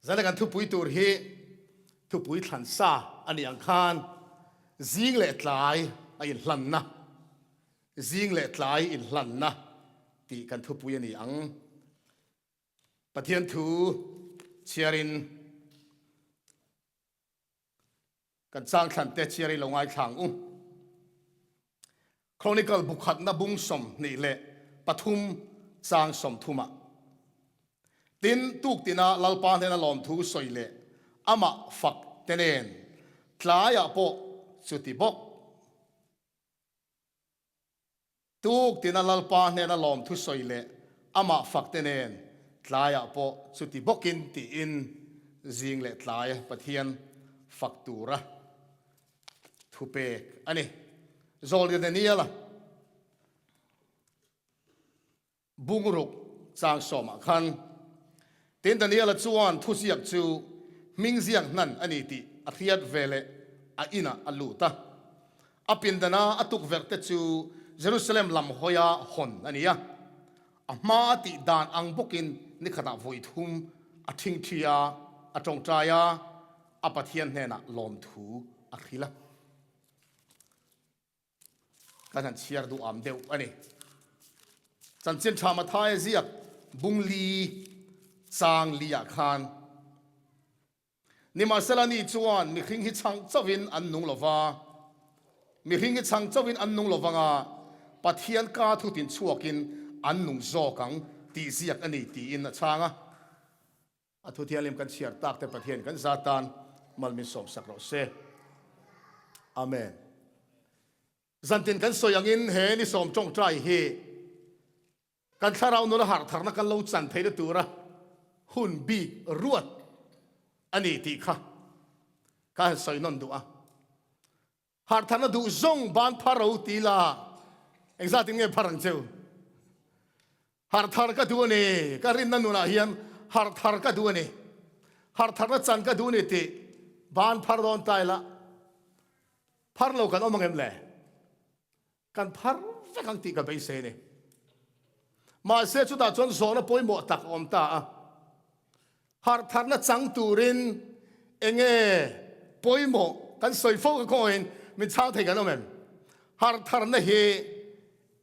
Zan kan thupui tur hi thupui thlan sa a nih ang khan zing leh tlai a inhlanna, zing leh tlai inhlanna tih kan thupui a ni ang. Pathian thu chhiarin Kan chang thlan te chhiar i lo ngaithla ang u. Chronicle bu khatna bung 23 chang 30 ah. Tin, tuktina Lalpa hnena lawmthu sawi leh amah fak te nen tlaiah pawh chuti bawk. Tuk tina Lalpa hnena lawmthu sawi leh amah fakte nen tlaiah pawh chuti bawkin tiin zing leh tlai Pathian fak tura thupek a ni. Zawlri Daniela. Bungruk chang sawmah khan tin Daniela chuan thuziak chu hming ziak hnan a ni tih a hriat veleh a inah a lut a. A pindana a tukverh te chu Jerusalem lam hawia hawn a ni a. A hma a tih dan ang bawkin nikhatah vawi thum a thingthi a, a tawngtai a, a Pathian hnenah lawmthu a hrilh a. Kan han chhiar duh am deuh a ni. Chanchin tha Mathaia ziak bung li chang li ah khan Nimahsela ni chuan mihring hi chhang chauhin an nung lova, mihring hi chhang chauhin an nung lovanga Pathian ka thutin chhuakin an nung zawk ang tih ziak a ni tiin a chhang a. A thu thianghlim kan chhiar tak te Pathian kan za tan mal min sawm sak rawh se. Amen. Zantin kan sawi angin he ni sawm tawngtai hi kan thlarau nula harh tharna kan lo chan theihna tura hun bik ruat a ni tih kha ka han sawi nawn duh a. Harh tharna duh zawng ban phar ro ti la, engzatin nge phar ang cheu? Harh thar ka duh a ni, ka rinna nunah hian harh thar ka duh a ni, harh tharna chan ka duh a ni tih ban phar dawn ta ila, phar lo kan awm ang em le? Kan phar vek ang tih ka beisei a ni. Mahse chutah chuan zawhna pawimawh tak a awm ta a. Harh tharna chang turin enge pawimawh kan sawi fo ka khawngahin min chhang thei kan awm em? Harh tharna hi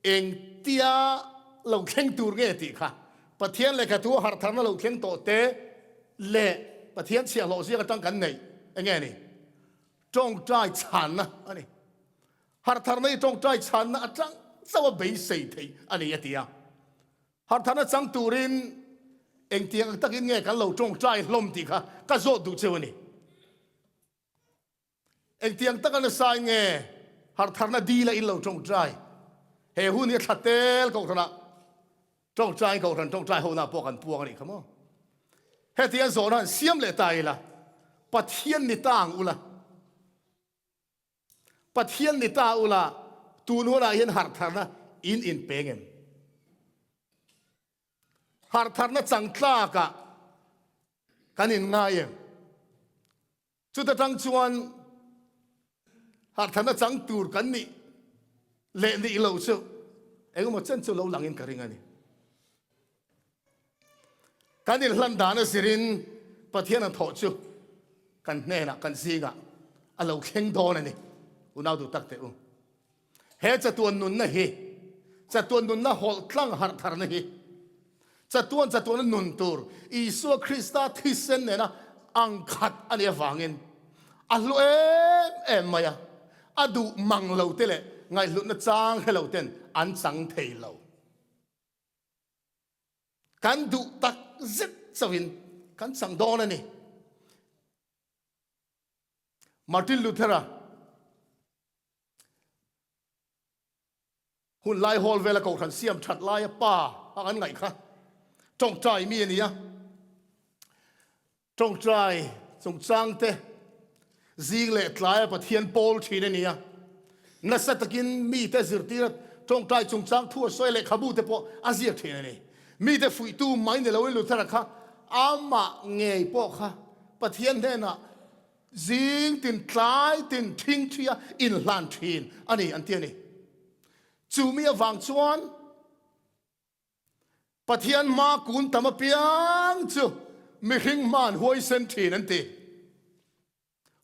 engtia lo thleng tur nge tih kha Pathian lehkha thu a harh tharna lo thleng tawh te leh Pathian chhiahhlawh ziak atang kan neih enge ni? Tawngtai chhanna a ni. Harhtharna hi tawngtai chhanna atang chauh a beisei theih a ni a ti a. Harhtharna chang turin engtiang ang takin nge kan lo tawngtai hlawm tih kha ka zawt duh cheu a ni. Engtiang taka nasa in nge harhtharna dila in lo tawngtai? He hun hi a thla tel kohhranah tawngtai kohhran tawngtai hona pawh kan puang a nih kha maw? Hetiang zawhna han siam leh ta ila, Pathian ni ta ang ula. Pathian ni ta ula, tun hunah hian harhtharna in inpeng em? Harhtharna changtlakah kan inngai em? Chuta tang chuan harhtharna chang tur kan nih leh nih lo chu engemaw chen chu lo langin ka ring a ni. Kan inhlan dan a zirin Pathian a thawh chu kan hnenah, kan zingah a lo thleng dawn a ni. Unau duh tak teh u. He chatuan nunna hi, chatuan nunna hawlh tlang harh tharna hi, chatuan chatuana nun tur Isua Krista thisen nena ang khat a nih avangin a hlu em em mai a, a duh mang lo te leh ngaihhlutna chang hre lo ten an chang thei lo. Kan duh tak zet chauhin kan chang dawn a ni. Martin Luther-a hun lai hawl vela kohhran siam that laia pa a kan ngaih kha tawngtai mi a ni a. Tawngtai chungchang te zing leh tlaia Pathian pawl thin a ni a, nasa takin mite zirtir tawngtai chungchang thu a sawi lehkhabu te pawh a ziak thin a ni. Mite fuihtu mai ni loin Luther-a kha amah ngei pawh kha Pathian hnenah zing tin tlai tin thingthi a inhlan thin a ni an ti a ni. Chu mi avang chuan Pathian hma kun tam apiang chu mihring hma an huaisen thin an ti.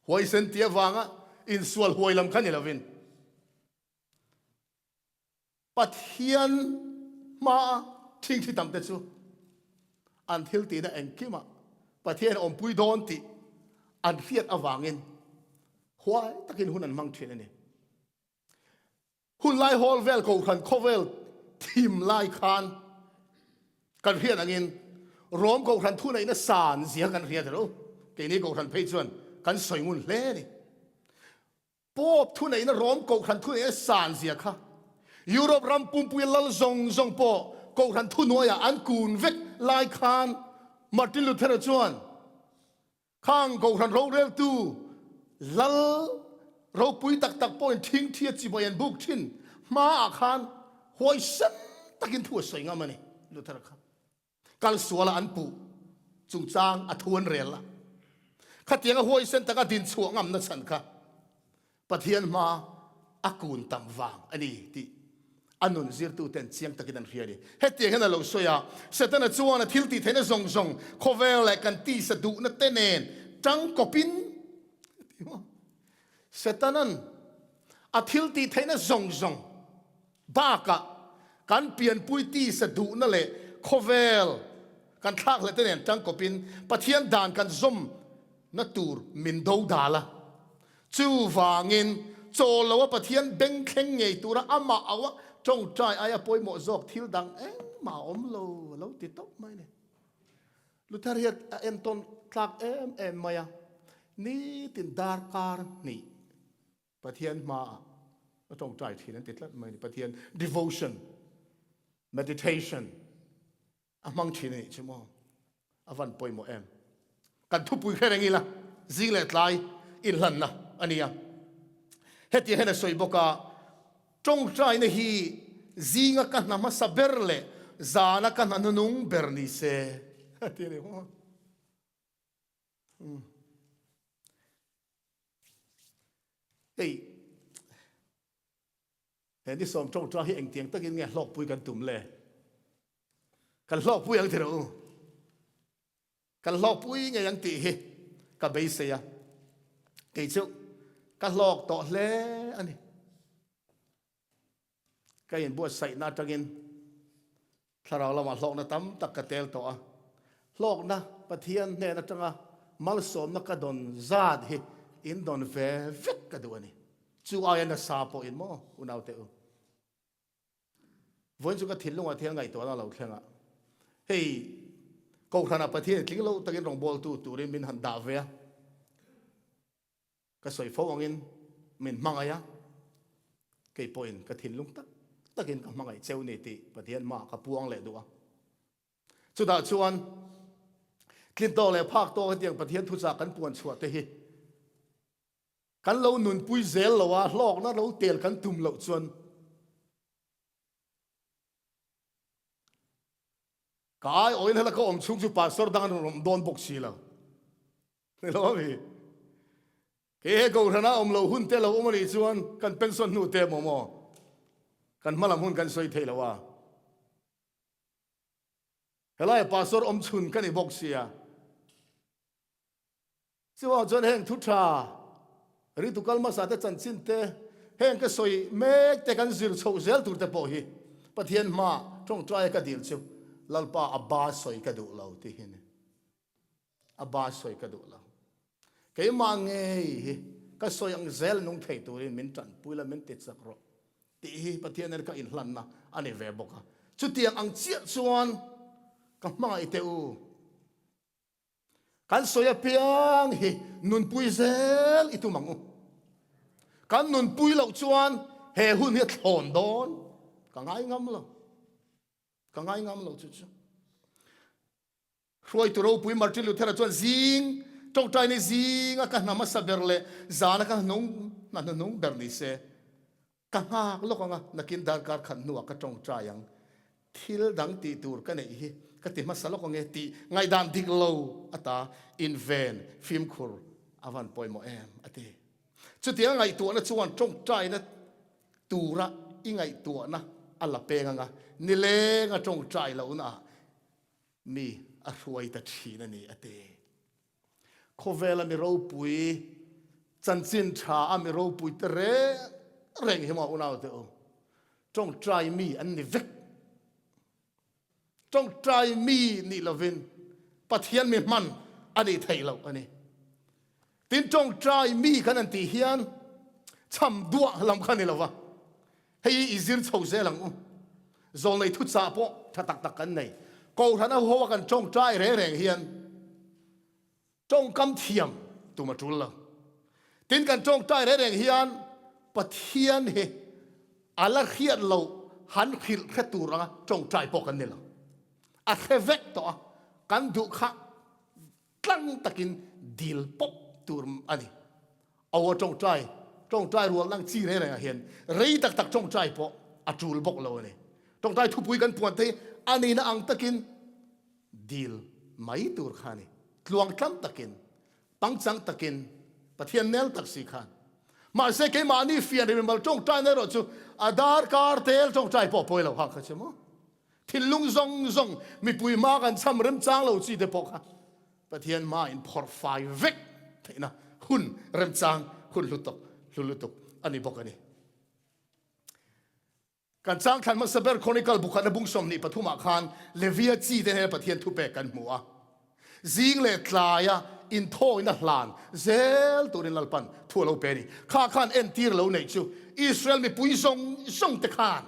Huaisen tih avanga insual huai lam kha ni lovin Pathian hmaa thingthi tamte chu an thil tihna engkimah Pathian a awmpui dawn tih an hriat avangin huai takin hun an hmang thin a ni. Hun lai hawl vel kohhran khawvel thim lai khan kan hriat angin Rom kohhran thuneihna san zia kan hria tel u. Keini kohhran phei chuan kan sawi ngun hle a ni. Pope thuneihna Rom kohhran thuneihna san zia kha Europe ram pumpui lal zawng zawng pawh kohhran thuhnuaiah an kun vek lai khan Martin Luther-a chuan Khang Kohhran roreltu lal ropui tak tak pawhin thingthia chibai an buk thin hmaah khan huaisen takin thu a sawi ngam a ni. Luther kha kal suala an puh chungchang a thu an rel a. Khatianga huaisen taka din chhuah ngamna chhan kha Pathian hma a kun tam vang a ni tih a nun zirtuten chiang takin an hria a ni. Hetiang hian a lo sawi a, Setana chuan a thil tih theihna zawng zawng khawvel leh kan tisa duhna te nen tangkawpin a ti maw? Setanan a thil tih theihna zawng zawng bakah kan pianpui tisa duhna leh khawvel kan thlak leh te nen tangkawpin Pathian dan kan zawmna tur min dodal a. Chuvangin, chaw loa Pathian beng thleng ngei tura amah auh a tawngtai aia pawimawh zawk thil dang engmah a awm lo a lo ti tawp mai a ni. Luther hian a entawn tlak em em mai a, nitin darkar hnih Pathian hmaah a tawngtai thin an ti tlat mai a ni. Pathian devotion, meditation, A hmang thin a nih chu maw? A van pawimawh em? Kan thupui hre reng ila, zing leh tlai inhlanna a nia. Hetiang hian a sawi bawk a, Tawngtaina hi zinga ka hna hmasa ber leh zana ka hna hnunung ber ni se, a ti a ni maw? Hei. He ni sawm tawngtang hi engtiang takin nge hlawkpui kan tum le? Kan hlawkpui ang ti rawh u. Kan hlawkpui ngei ang tih hi ka beisei a. Kei chu ka hlawk tawh hle a ni. Ka inbuatsaihna atangin Thlarau lamah hlawkna tam tak ka tel tawh a, hlawkna Pathian hnen atanga malsawmna ka dawn zat hi in dawn ve vek ka duh a ni. Chu aia nasa pawhin maw unaute u. Vawiin chu ka thinlungah thil ngaihtuahna a lo thleng a, hei Kohhranah Pathian i tling lo takin rawngbawltu turin min han dah ve a, Ka sawi fo angin min hmangaih a, kei pawhin ka thinlung tak takin ka hmangaih cheu ni tih Pathian hmaah ka puang leh duh a. Chutah chuan tlin tawk leh phak tawk hetiang Pathian thuchah kan puan chhuah te hi kan lo nunpui zel lo a, hlawkna lo tel kan tum loh chuan ka aiawhin hela ka awm chhung chu pastor dang an rawn awm dawn bawk si lo. Ni lo ami? Kei he Kohhrana awm lo hun te lo awm anih chuan kan pension hnu te maw maw? Kan hmalam hun kan sawi thei lo a. Helai pastor awm chhun ka ni bawk sia. Chuvang chuan heng thu tha ritu kal hmasa te chanchin te heng ka sawi mek te kan zir chhoh zel tur te pawh hi Pathian hma tawngtaia ka dil chu Lalpa a ba sawi ka duh lo tih hi a ni. A ba sawi ka duh lo. Keimah ngei hi ka sawi ang zel nung thei turin min tanpui la, min ti chak rawh tih hi Pathian nen ka inhlanna a ni ve bawk a. Chutiang ang chiah chuan ka hmangaih teh u. Kan sawi apiang hi nunpui zel i tum ang u. Kan nunpui loh chuan he hun hi a thlawn dawn ka ngai ngam lo. Ka ngai ngam lo chu chu. Hruaitu ropui Martin Luther-a chuan zing tawngtaina zinga ka hna hmasa ber leh zana ka hnung hna hnuhnung ber ni se, ka nghak lawk ang a, nakin darkar khat hnuah ka tawngtai ang. Thil dang tih tur ka neih hi ka ti hmasa lawk ang e tih ngaihdan dik lo ata inven fimkhur a van pawimawh em a ti. Chutianga ngaihtuahna chuan tawngtaina tura i ngaihtuahna a la peng ang a, nilenga tawngtai lohnaah Mi a hruai ta thin a ni, a ti. Khawvela mi ropui, chanchin tha a mi ropui te reng reng hi maw unaute u, tawngtai mi an ni vek. Tawngtai mi nih lovin Pathian mi hman a nih theih loh a ni. Tin, tawngtai mi kan han tih hian chham duah lam kha ni lova, hei hi i zir chho zel ang u. Zawlnei thuchah pawh tha tak tak kan nei. Kohhran a huho a kan tawngtai reng reng hian Tawngkam thiam tum a tul lo. Tin kan tawngtai reng reng hian Pathian hi a la hriat loh han hrilh hre tur anga tawngtai pawh kan ni lo. A hre vek tawh a, kan duh kha tlang takin dil pawp tur a ni. Aw a tawngtai, tawngtai rual nang chi reng rengah hian rei tak tak tawngtai pawh a tul bawk lo a ni. Tawngtai thupui kan puan te hi a nihna ang takin Dil mai tur kha a ni. Tluangtlam takin, pangchang takin, Pathian nel tak si khan. Mahse keimahni fian ri mimal tawngtaina erawh chu a darkar tel tawngtai pawh pawi lo hang kha che maw? Thinlung zawng zawng mipui hma kan cham remchang lo chi te pawh kha Pathian hma in phawrh fai vek theihna hun remchang hun hlu tawk hlu lutuk a ni bawk a ni. Kan changthlan hmasa ber Chronicle bukhatna bung 23 ah khan Levia chi te hnena Pathian thupek kan hmu a. Zing leh tlaia inthawina hlan zel turin Lalpan thu a lo pe a ni. Kha khan entir lo neih chu Israel mipui zawng zawng te khan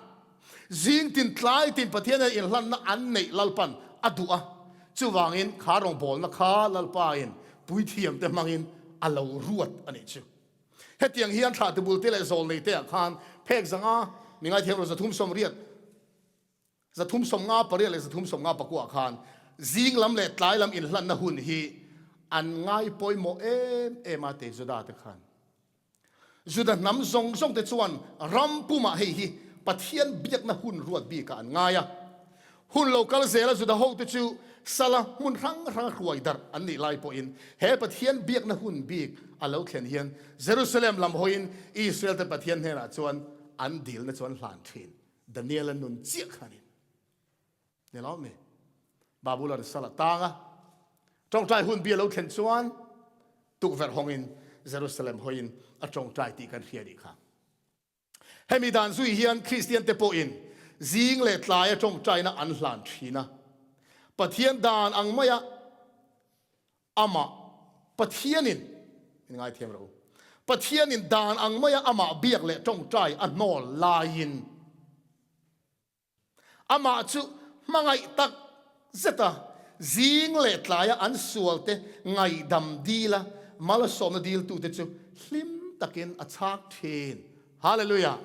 zing tin tlai tin Pathian hnena inhlanna an neih Lalpan a duh a. Chuvangin kha rawngbawlna kha Lalpain puithiam te hmangin a lo ruat a nih chu. Hetiang hian thlah tibulte leh zawlneite ah khan phek zanga mi ngaithiam rawh 380, 358 leh 359 ah khan zing lam leh tlai lam inhlanna hun hi an ngai pawimawh em em a ti Juda te khan. Juda hnam zawng zawng te chuan ram pumah hei hi Pathian biakna hun ruat bikah an ngai a. Hun lo kal zela Juda hote chu sala hmun hrang hranga hruai darh an nih lai pawhin he Pathian biakna hun bik a lo thlen hian Jerusalem lam hawiin Israel-te Pathian hnenah chuan an dilna chu an hlan thin. Daniel-a nun chiah khanin ni lo mi Babulon sal a tang a, tawngtai hun bi a lo thlen chuan tukverh hawngin Jerusalem hawiin a tawngtai tih kan hria nih kha. Hemi dan zui hian Kristiante pawhin zing leh tlaia tawngtaina an hlan thin a. Pathian dan ang maia amah Pathianin, min ngaithiam rawh u, Pathianin dan ang maia amah biak leh tawngtai a hnawl laiin, Amah chu hmangaih tak zeta zing leh tlaia an sualte ngaihdam dila malsawmna diltute chu hlim takin a chhak thin. Hallelujah!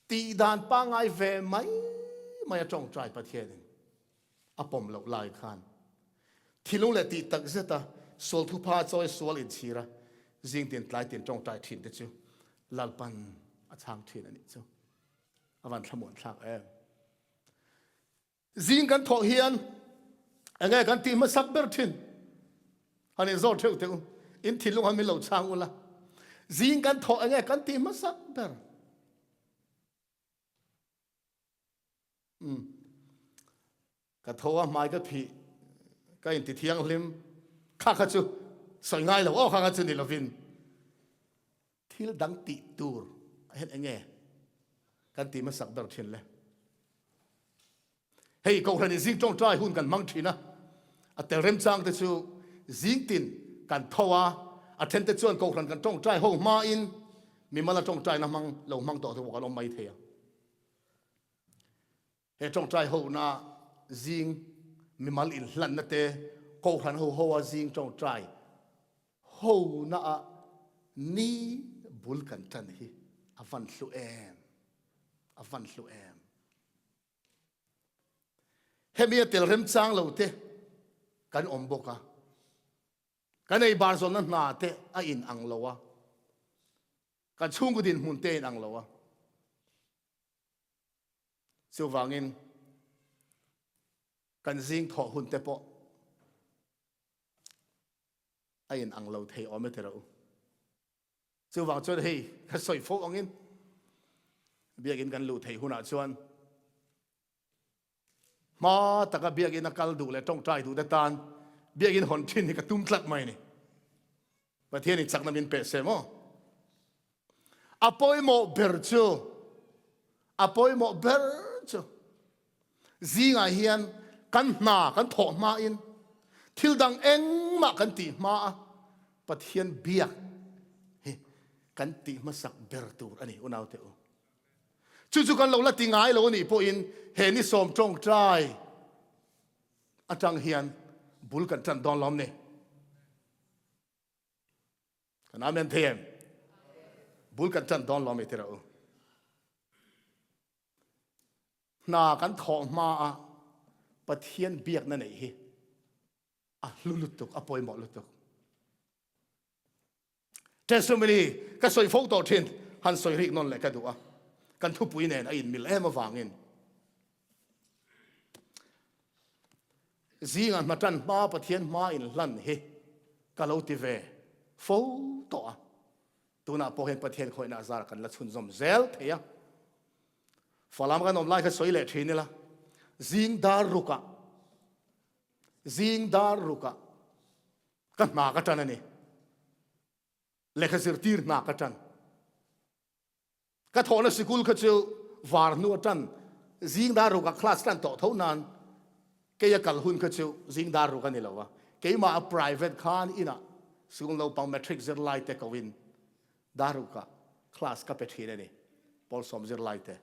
Tih dan pangngai ve mai mai a tawngtai Pathianin a pawm loh lai khan thilung leh tih tak zeta sual thupha chawi sual inchhira zing tin tlai tin tawngtai thin te chu Lalpan a chhang thin a nih chu. A van thlamuan thlak em. Zing kan thawh hian enge kan tih hmasak ber thin? Han in zawt theuh teh u. In thinlung han min lo chhang ula. Zing kan thawh enge kan tih hmasak ber? Umm. Ka tho a, hmai ka phih, ka inti thianghlim, kha kha chu sawi ngai lo aw kha kha chu ni lovin thil dang tih tur ah hian enge kan tih hmasak ber thin le. Hei Kohhran in zing tawngtai hun kan hmang thin a, a tel remchang te chu zing tin kan tho a, a then te chuan Kohhran kan tawngtai ho hma in mimala tawngtaina hmang lo hmang tawh te pawh kan awm mai thei a. He tawngtai hona zing mimal inhlanna te, Kohhran ho hoa zing tawngtai hona ah ni bul kan tan hi a van hlu em, a van hlu em. Hemi a tel remchang lo te kan awm bawk a, kan ei bar zawnna hna te a in ang lo a, kan chhungkaw dinhmun te a in ang lo a. Chuvangin kan zing thawh hun te pawh a in ang lo thei awm e tira u. Chuvang chuan hei ka sawi fo angin biakin kan luh theih hunah chuan. Hma taka biakinn a kal duh leh tawngtai duh te tan biakinn hawn thin hi ka tum tlat mai a ni. Pathianin chakna min pe se maw? A pawimawh ber chu, a pawimawh ber chu zingah hian kan hna kan thawh hmain thil dang engmah kan tih hma a Pathian biak hi kan tih hmasak ber tur a ni unaute u. Chu chu kan lo la ti ngai lo a nih pawhin he ni sawm tawngtai atang hian bul kan tan dawn lawm ni. Kan amen thei em? Bul kan tan dawn lawm i ti rawh u. Hna kan thawh hma a Pathian biakna neih hi a hlu lutuk, a pawimawh lutuk. Testimony ka sawi fo tawh thin, han sawi rik nawn leh ka duh a, kan thupui nen a inmil em avangin. Zingah hna tan hma Pathian hma inhlan hi ka lo ti ve fo tawh a, tunah pawh hian Pathian khawihna a zar kan la chhunzawm zel thei a. Falam kan awm lai kha sawi leh thin ila, zing dar rukah, zing dar rukah ka hna ka tan a ni. Lehkha zirtir hna ka tan. Ka thawhna sikul kha chu var hnu atan zing dar rukah class tan tawh tho nan kei a kal hun kha chu zing dar ruk a ni lo a. Keimah a private khan inah sikul naupang matric zirlai te ko in dar rukah class ka pe thin a ni, pawl sawm zirlai te.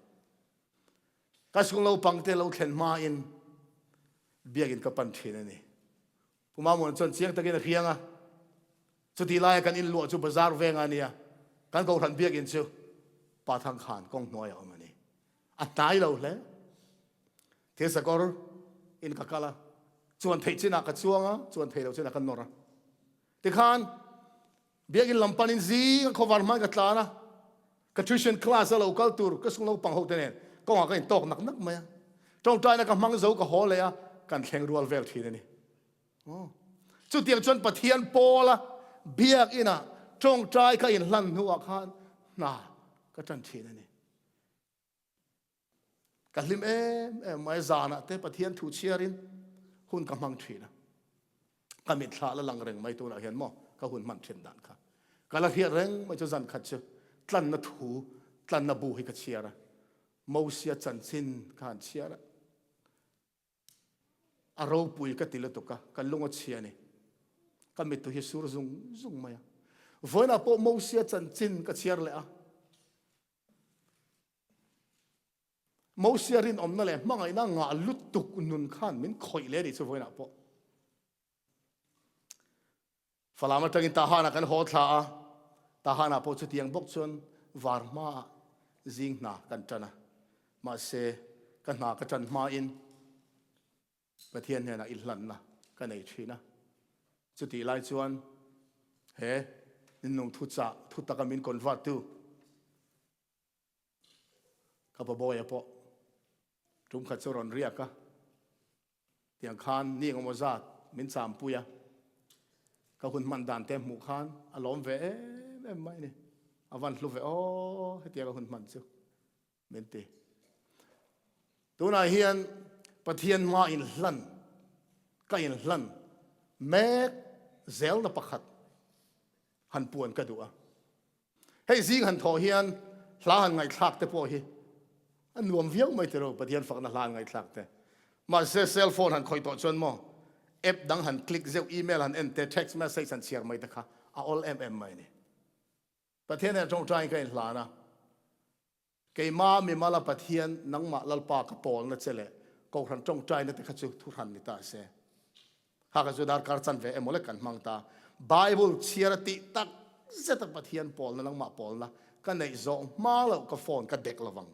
Ka sikul naupang te lo thlen hma in biakin ka pan thin a ni. Pu Mamuan chuan chiang takin a hriang a, chutih laia kan inluah chu bazar vengah a nia, kan kohhran biakinn chu Pa Thang Khan kawng hnuaiah a awm a ni. A hnai lo hle. Thilsakawr in ka kal a, chuan theih chinah ka chuang a, chuan theih loh chinah ka nawr a. Tikhan biakinn lam panin zing a khawvar hmain ka tlan a, ka tuition class a lo kal tur ka sung naupang ho te nen kawngah ka intawk nak nak mai a. Tawngtaina ka hmang zo ka haw leh a, kan thleng rual vel thin a ni. Chutiang chuan Pathian Pawla biakina tawngtai ka inhlan hnuah khan hna ka tan thin a ni. Ka hlim em em mai zanah te Pathian thu chhiarin hun ka hmang thin a. Ka mitthla la lang reng mai tunah hian maw ka hun hman thin dan kha. Ka la hriat reng mai chu zan khat chu tlanna thu tlanna bu hi ka chhiar a. Mosia chanchin ka han chhiar a. A ropui ka ti lutuk a, ka lung a chhia a ni. Ka mittu hi sur zung zung mai a. Vawiinah pawh Mosia chanchin ka chhiar leh a. Mosia rinawmna leh hmangaihna ngah lutuk nun khan min khawih leh a nih chu vawiinah pawh. Falam atangin Tahanah kan haw thla a, Tahanah pawh chutiang bawk chuan var hmaah zing hna kan tan a. Mahse, ka hna ka tan hmain Pathian hnenah inhlanna ka nei thin a. Chutih lai chuan he Ninnung thuchah thutaka min convert tu Ka Pabawia pawh tum khat chu rawn riak a, tiang khan ni engemaw zat min champui a, ka hun hman dan te hmuh khan a lawm ve em em mai a ni. A van hlu ve aw hetiang a hun hman chu min ti. Tunah hian Pathian hma inhlan, ka inhlan mek zelna pakhat han puan ka duh a. Hei zing han thawh hian hla han ngaihthlak te pawh hi a nuam viau mai tiro Pathian fakna hla han ngaihthlak te. Mahse cell phone han khawih tawh chuan maw app dang han click zeuh, email han en te, text message han chhiar mai te kha a awl em em mai a ni. Pathian hian tawngtaiin ka inhlan a. Keimah mimala Pathian nangmah Lalpa ka pawlna che leh Kohhran tawngtaina te kha chu thuhran ni ta se. Kha kha chu darkar chan ve emaw lek kan hmang ta. Bible chhiar a tih tak zet a Pathian pawlna nangmah pawlna ka neih zawh hma loh ka phone ka dek lovang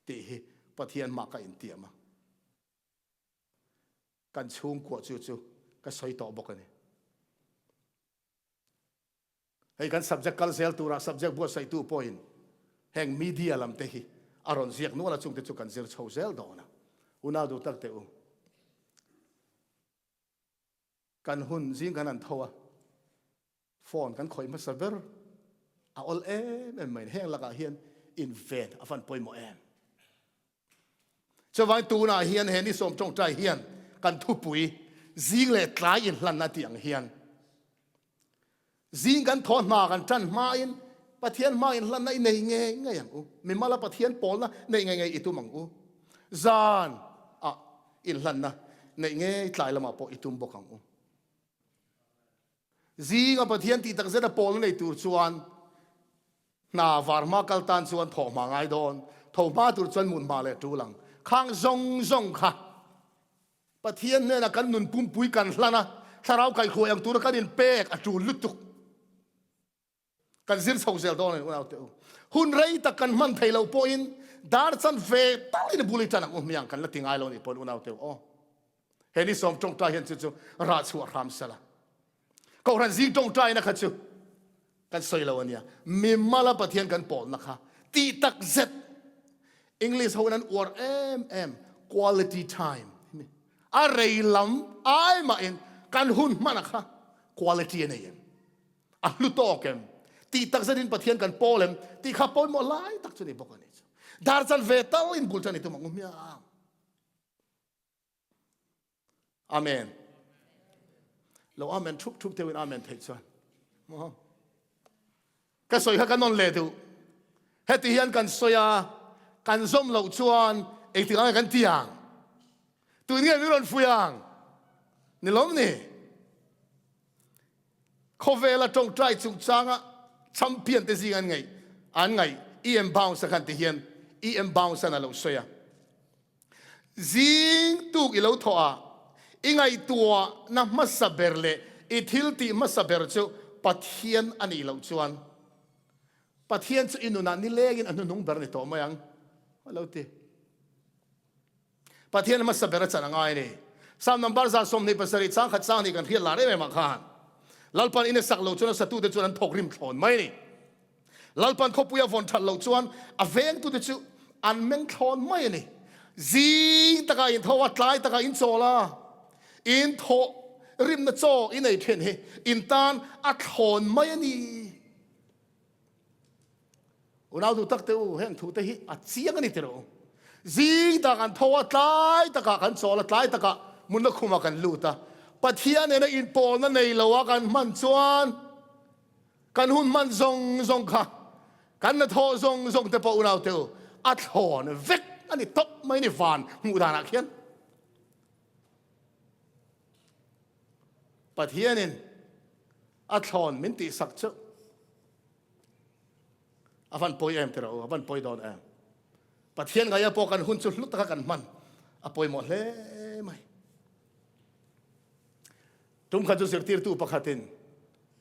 tih hi Pathian hmah ka intiam a. Kan chhungkua chu chu ka sawi tawh bawk a ni. Hei kan subject kal zel turah subject buatsaihtu pawhin heng media lam te hi a rawn ziak nual a, chungte chu kan zir chho zel dawn a. Unau duh tak teh u, kan hun zing kan han tho a, phone kan khawih hmasa ber a awl em em mai. Heng lakah hian inven a van pawimawh em. Chuvangin tunah hian he ni sawm tawngtai hian kan thupui zing leh tlai inhlanna tih ang hian zing kan thaw hna kan tan hmain Pathian hma inhlanna i nei ngei ngei ang u. Mimala Pathian pawlna neih ngei ngei i tum ang u. Zan ah inhlanna neih ngei tlai lamah pawh i tum bawk ang u. Zinga Pathian tih tak zeta pawlna nei tur chuan Hna var hma kal tan chuan thawh hma ngai dawn, tho hma tur chuan mut hma leh tul ang. Khang zawng zawng kha Pathian hnenah kan nun pumpui kan hlan a, thlarau kaihhruai ang tura kan inpek a tul lutuk. Kan zir chho zel dawn a ni unaute u. Hun rei tak kan hman thei loh pawhin dar chan ve talin i bul i tan ang u hmiang kan la ti ngai lo nih pawhin unaute u aw. He ni sawm tawngtai hian chu chu rah chhuah hram sela. Kohhran zing tawngtaina kha chu kan sawi lo ania. Mimala Pathian kan pawlna kha tih tak zet English ho in an uar em em quality time. A rei lam ai mahin kan hun hmana kha quality a nei em? A hlu tawk em? Tih tak zetin Pathian kan pawl em? Tih kha pawimawh lai tak chu ni bawk a ni chu. Dar chan ve tal in bul chan i tum ang u hmiang. Amen. Lo amen thup thup teuhin amen theih chuan. Mo. Ka sawi kha ka non leh duh. Heti hian kan sawi a, kan zawm loh chuan engtik ang kan ti ang. Tun nge min rawn fui ang? Ni lawm ni? Khawvela tawngtai chungchanga champion te zing an ngaih an ngaih EM Bounce a khan ti hian EM Bounce an a lo sawi a. Zing tuk i lo thawh a, i ngaihtuahna hmasa ber leh i thil tih hmasa ber chu Pathian a nih loh chuan Pathian chu i nunah nilengin a hnuhnung ber a ni tawh mai ang, a lo ti. Pathian hmasa ber a chan a ngai a ni. Psalm number 27 chang khat chang nih kan hriat lar em em ah khan Lalpan in a sak loh chuan a satute chuan an thawk rim thlawn mai a ni. Lalpan khawpui a vawn that loh chuan a vengtute chu an meng thlawn mai a ni. Zing takah in tho a, tlai takah in chawl a, in thawh rimna chaw in ei then hi in tan a thlawn mai a ni. Unau duh tak te u, heng thu te hi a chiang a ni tiraw. Zing tak an tho a, tlai takah kan chawl a, tlai takah munna khumah kan lut a. Pathian nena inpawlna nei lo a kan hman chuan Kan hun hman zawng zawng kha kan hnathawh zawng zawng te pawh unaute u a thlawn vek a ni tawp mai ni van hmuh danah khian. Pathianin a thlawn min tihsak chu a van pawi em tiraw u, a van pawi dawn em. Pathian ngaia pawh kan hun chu hlu taka kan hman a pawimawh hle mai. Tum khat chu zirtirtu pakhatin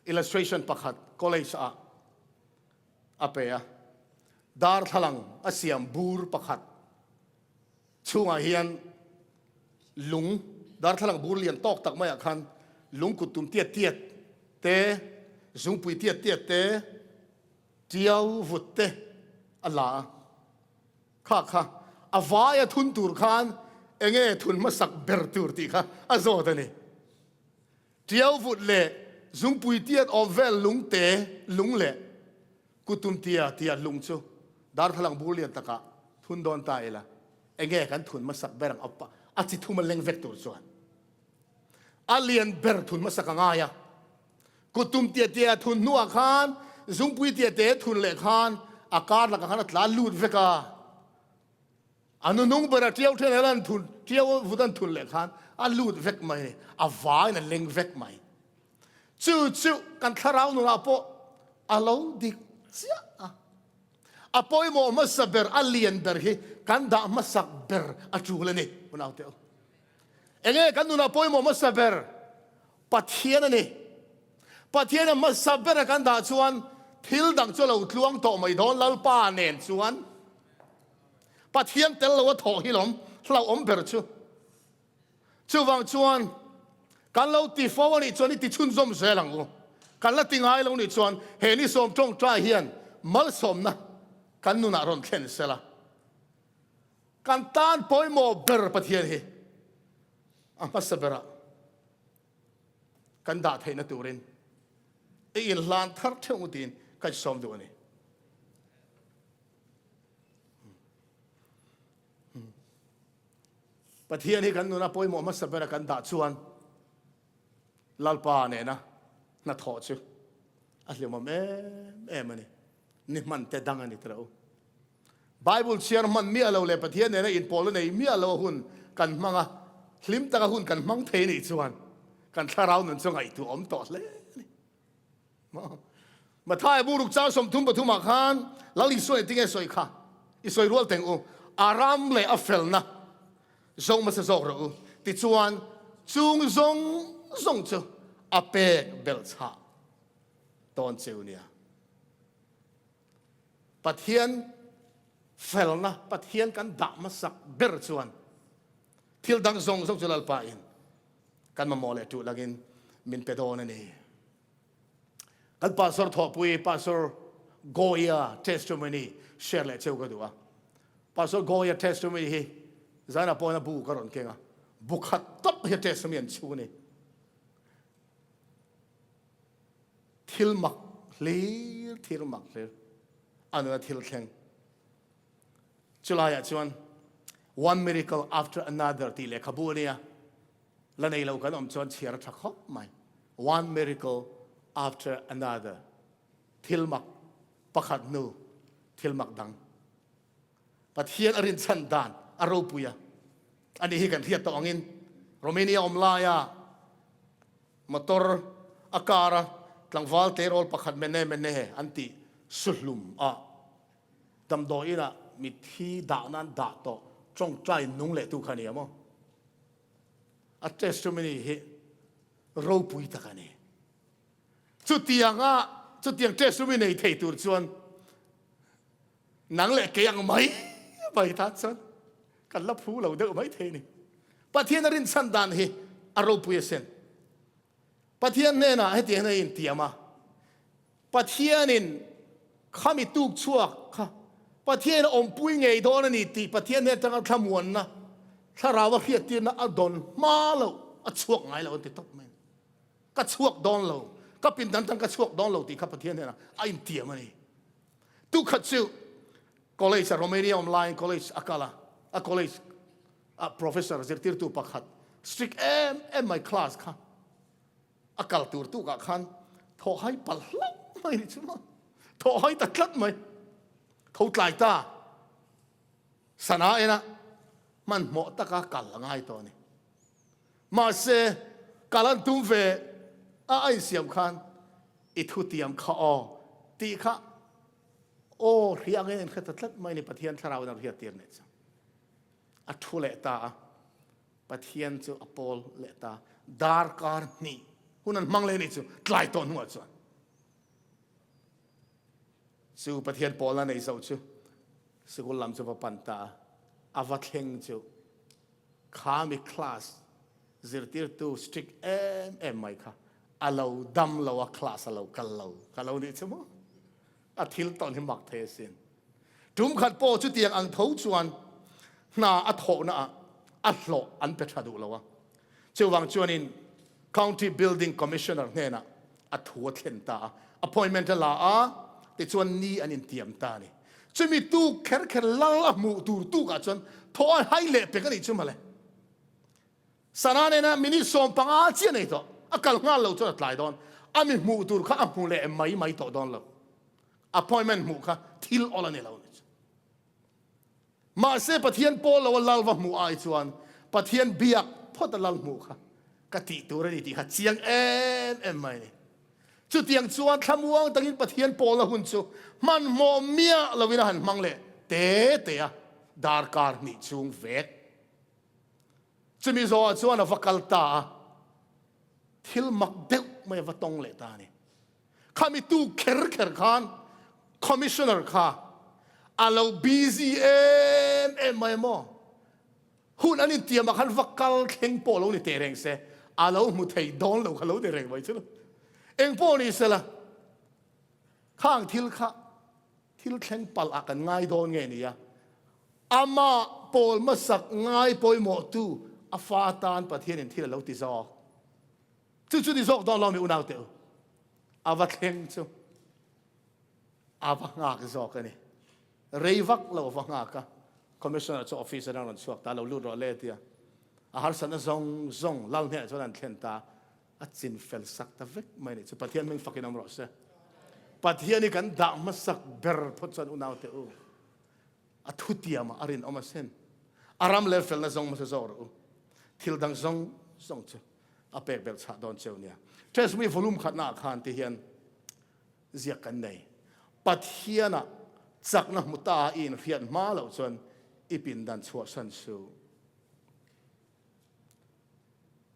illustration pakhat college ah a pe a, darthlalang a siam bur pakhat chhungah hian lung, darthlalang bur lian tawk tak maiah khan lung kut tum tiat tiat te, zungpui tiat tiat te, tiau vut te a la a. Kha kha a vai a thun tur khan enge thun hmasak ber tur tih kha a zawt a ni. Tiau vut leh zungpui tiat awm vel lung te lung leh kutum tia tia lung chu darthlalang bur lian takah thun dawn ta ila enge kan thun hmasak ber ang a chi thum a leng vek tur chuan a lian ber thun hmasak a ngai a. Kuttum tia tia thun hnuah khan zungpui tia te thun leh khan a kar lakah khan a tla lut vek a. A nunung ber a tiau then an thun tiau vut an thun leh khan a lut vek mai ni. A vain a leng vek mai. Chu chu kan thlarau nunah pawh a lo dik chiah a. A pawimawh hmasa ber a lian ber hi kan dah hmasak ber a tul a ni. Unaute u. Enge kan nunah pawimawh hmasa ber? Pathian a ni. Pathian a hmasa bera kan dah chuan thil dang chu a lo tluang tawh mai dawn Lalpa nen chuan. Pathian tel lo a thawh hi lawm hlauhawm ber chu. Chuvang chuan kan lo ti fo a nih chuan i ti chhunzawm zel ang u. Kan la ti ngai lo nih chuan he ni sawm tawngtai hian malsawmna kan nunah rawn thlen sela. Kan tan pawimawh ber Pathian hi a hmasa berah kan dah theihna turin i inhlan thar theuh ngu tiin ka sawm duh a ni. Pathian hi kan nuna pawimawh hmasa bera kan dah chuan Lalpa nena hnathawh chu a hlimawm em em a ni. Ni hman te dang a ni tiraw. Bible chhiar hman miah lo leh Pathian nena inpawlna nei miah lo a hun kan hmang a, hlim taka hun kan hmang thei nih chuan kan thlarau nun chu ngaihtuah awm tawh hle a ni. Mathai buruk chang 33 ah khan Lal Isua eng tinge sawi kha? I sawi rual teng u, a ram leh a felna zawng hmasa zawk rawh u. Tichuan chung zawng zawng chu a pek belhchhah tawn cheu nia. Pathian felna, Pathian kan dah hmasak ber chuan thil dang zawng zawng chu Lalpa in kan mamawh leh tuh langin min pe dawn a ni. Kan pastor thawhpui Pastor Goya testimony share leh cheu ka duh a. Pastor Goya testimony hi zana pawhin a bu ka rawn keng a. Bu khat tawp hi testimony an chhu a ni. Thil mak hlir, thil mak hlir a nuna thil thleng. Chulaiah chuan One Miracle After Another tih lehkhabu a nia. La nei lo kan awm chuan chhiar a tha khawp mai. One Miracle After Another, Thil mak pakhat hnu thil mak dang. Pathian a rinchhan dan a ropui a. Ani hi kan hriat tawh angin Romania awm laia motor a car a tlangval tleirawl pakhat mene mene an tih suhlum a Damdawi inah mitthi dah nan dah tawh tawngtai nung leh tu kha a ni a maw? A testimony hi ropui tak a ni. Chutianga chutiang testimony nei thei tur chuan nang leh kei ang mai mai tan chuan kan la phu lo deuh mai thei a ni. Pathian a rinchhan dan hi a ropui asin. Pathian hnenah hetiang hian a intiam a, Pathianin khami tuk chhuak kha Pathian a awmpui ngei dawn a ni tih Pathian hnen atanga thlamuanna, thlarau a hriattirna a dawn hma loh, a chhuak ngai lo an ti tawp mai. Ka chhuak dawn lo, ka pindan atang ka chhuak dawn lo tih kha Pathian hnenah a intiam a ni. Tukhat chu college a Romania awm laiin college a kal a, a college a professor zirtirtu pakhat strict em em mai class kha A kal tur tukah khan thaw hai palh hlauh mai ni chu maw. Thaw hai ta tlat mai. Tho tlai ta. Sana ena hmanhmawh taka kal a ngai tawh a ni. Mahse, kal an tum ve a a insiam khan i thutiam kha aw tih kha aw hria angin a inhre ta tlat mai ni Pathian thlarauin a hriattir nih chu. A thu leh ta a. Pathian chu a pawl leh ta. Darkar hnih hun an hmang leh nih chu tlai tawh hnuah chuan chu Pathian pawlna nei zo chu sikul lam chu va pan ta a, a va thleng chu kha mi class zirtirtu strict em em mai kha a lo dam lo a class a lo kal lo ka lo nih chu maw. A thil tawn hi mak thei asin. Tum khat pawh chutiang ang tho chuan hna a thawhna ah a hlawh an pe tha duh lo a. Chuvang chuanin County Building Commissioner hnenah a thu a thlen ta a, appointment a la a, tichuan ni an intiam ta a ni. Chumi tuk kher kher lal a hmuh tur tukah chuan thaw a hai leh pek a nih chu mawle. Sana nena minute 15 chiah nei tawh, a kal nghal lo chuan a tlai dawn. A mi hmuh tur kha a hmu leh mai mai tawh dawn lo. Appointment hmuh kha thil awl a ni lo ni chu. Mahse Pathian pawl lo a lal va hmuh ai chuan Pathian biak phawt a lal hmuh kha ka tih tur a ni tih kha chiang em em mai a ni. Chutiang chuan thlamuang takin Pathian pawlna hun chu hmanhmawh miah lovin a han hmang leh te te a, darkar hnih chhung vek. Chumi zawhah chuan a va kal ta a, thil mak deuh mai a va tawng leh ta a ni. Khami tu kher kher khan Commissioner kha a lo busy em em mai maw? Hun an intiamah khan va kal thleng pawh lo ni teh reng se, a lo hmu thei dawn lo kha lo ni reng mai chu. Eng pawh ni sela, khang thil kha Thil thleng palh ah kan ngai dawn nge nia? Amah pawl hmasak ngai pawimawhtu a fa tan Pathianin thil a lo ti zawk. Chu chu ni zawk dawn lo mi unaute u. A va thleng chu a va nghak zawk a ni. Rei vak lo a va nghak a. Commissioner chu office atang rawn chhuak ta, lo lut rawh le tia. A harsatna zawng zawng lal hnenah chuan an thlen ta, a chin fel sak ta vek mai a nih chu. Pathian hming fakin awm rawh se. Pathian hi kan dah hmasak ber phawt chuan unaute u, a thutiamah a rinawm asin. A ram leh felna zawng hmasa zawk rawh u. Thil dang zawng zawng chu a pek belh chhah dawn cheu nia. Test mi volume khatnaah khan ti hian ziak kan nei. Pathianah chakna hmu ta i inhriat hma loh chuan i pindan chhuahsan suh.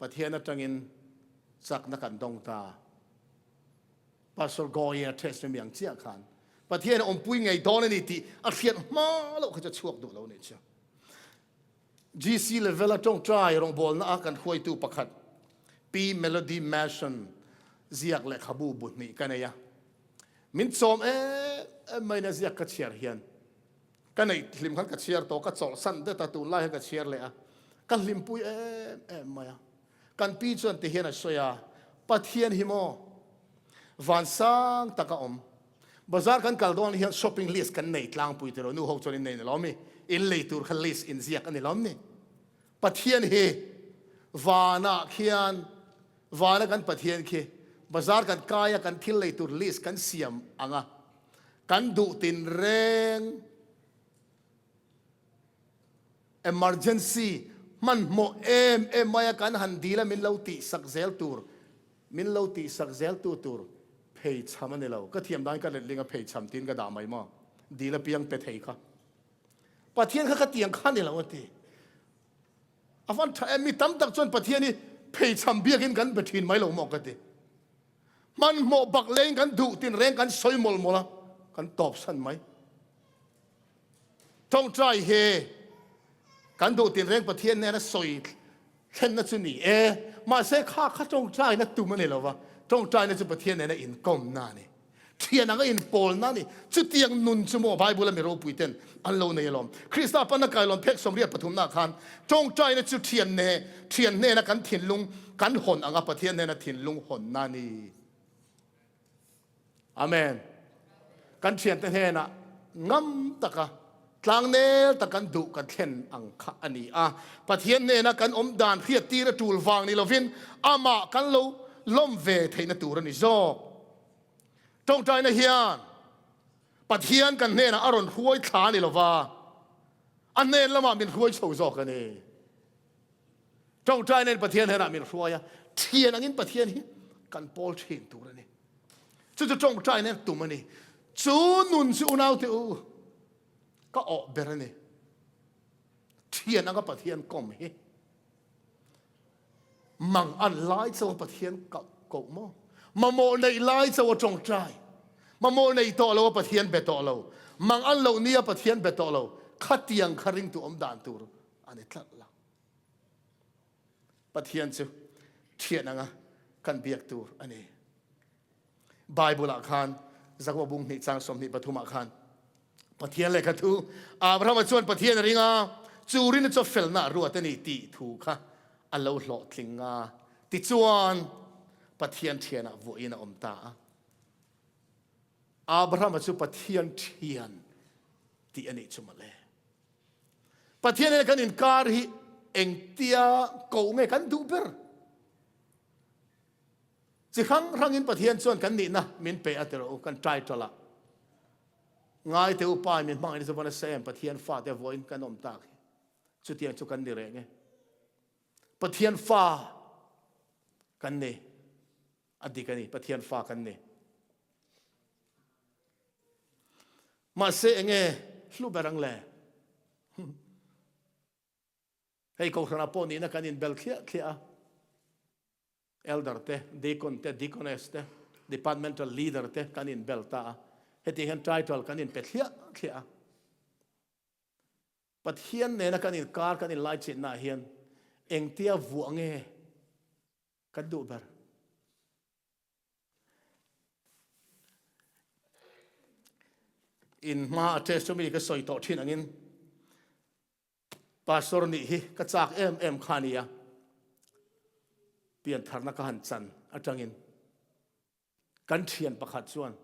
Pathian atangin chakna kan dawng ta. Pastor Goyer test mi ang chiah khan Pathian a awmpui ngei dawn a ni tih a hriat hma loh kha chu chhuak duh lo nih chu. GC level a tawngtai rawngbawlna a kan hruaitu pakhat Pi Melody Mason ziak lehkhabu bu hnih ka nei a. Min chawm em em mai na ziak ka chhiar hian Ka neih hlim khan ka chhiar tawh, ka chawlhsan det a, tunlai hian ka chhiar leh a, ka hlimpui em em mai a. Kan pi chuan ti hian a sawi a, Pathian hi maw van sang tak a awm. Bazar kan kal dawn hian shopping list kan nei tlangpui tiraw, nu ho chuan in nei ni lawm mi, in lei tur kha list in ziak a ni lawm ni. Pathian hi vanah khian, vana kan Pathian khi bazar kan kai a, kan thil lei tur list kan siam ang a, Kan duh tinreng emergency hmanhmawh em em mai a kan han dil a min lo tihsak zel tur, min lo tihsak zel tu tur pheichham a ni lo. Ka thiam dan ka letling a pheichham tiin ka dah mai maw? Dil apiang pe thei kha. Pathian kha ka tiang kha ni lo a ti. A van tha em, mi tam tak chuan Pathian hi pheichham biakin kan be thin mai lo maw ka ti. Hmanhmawh bak leng kan duh tinreng kan sawi mawlh mawlh a, kan tawpsan mai. Tawngtai hi kan duh tinreng Pathian nena sawi thlenna chu ni e, mahse kha kha tawngtaina tum a ni lo va, tawngtaina chu Pathian nena inkawmna a ni. Thian anga inpawlna a ni. Chutiang nun chu maw Bible a mi ropui ten an lo nei alawm. Krista panna kailawn phek 83 na khan tawngtaina chu thian ne thian hnena kan thinlung kan hawn anga Pathian hnena thinlung hawnna a ni. Amen. Kan thiante hnena ngam taka tlangnel tak kan duh kan thlen ang kha a ni a. Pathian hnena kan awm dan hriat tir a tul vang ni lovin amah kan lo lawm ve theihna tur a ni zawk. Tawngtaina hian Pathian kan hnenah a rawn hruai thla a ni lova, a hnen lamah min hruai chho zawk a ni. Tawngtaina in Pathian hnenah min hruai a, thian angin Pathian hi kan pawl thin tur a ni. Chu chu tawngtaina tum a ni. Chu nun chu unaute u, ka awh ber a ni. Thian anga Pathian kawm hi. Mang an lai chauh a Pathian koh koh maw? Mamawh neih lai chauh a tawngtai. Mamawh neih tawh lo a Pathian be tawh lo. Mang an loh ni a Pathian be tawh lo. Khatiang kha ringtu awm dan tur a ni tlat lo. Pathian chu thian anga kan biak tur a ni. Bible ah khan Jakob bung hnih chang 23 ah khan Pathian lehkha thu Abrahama chuan Pathian a ring a, chu rinna chu felna a ruat a ni tih thu kha a lo hlawhtling a. Tichuan Pathian thianah vuahin a awm ta a. Abrahama chu Pathian thian tih a nih chu mawle. Pathian hian kan inkar hi engtia koh nge kan duh ber? Chi hrang hrangin Pathian chuan kan nihna min pe a ti rawh u, kan title ah. Ngai te u Pa in min hmangaihna chu van a sa em, Pathian fate vawiin kan awm tak hi. Chutiang chu kan ni reng e. Pathian fa kan ni. A dik a ni, Pathian fa kan ni. Mahse enge hlu ber ang le? Hei kohhranah pawh nihna kan inbel thliah thliah a. Elder te, Deacon te, Deaconess te, Departmental Leader te kan inbel ta a. Hetiang hian title kan inpe thliah thliah a. Pathian nena kan inkar kan inlaichinnaah hian engtia vuah nge kan duh ber? In hma a testimony ka sawi tawh thin angin Pastor nih hi ka chak em em kha nia. Piantharna ka han chan atangin kan thian pakhat chuan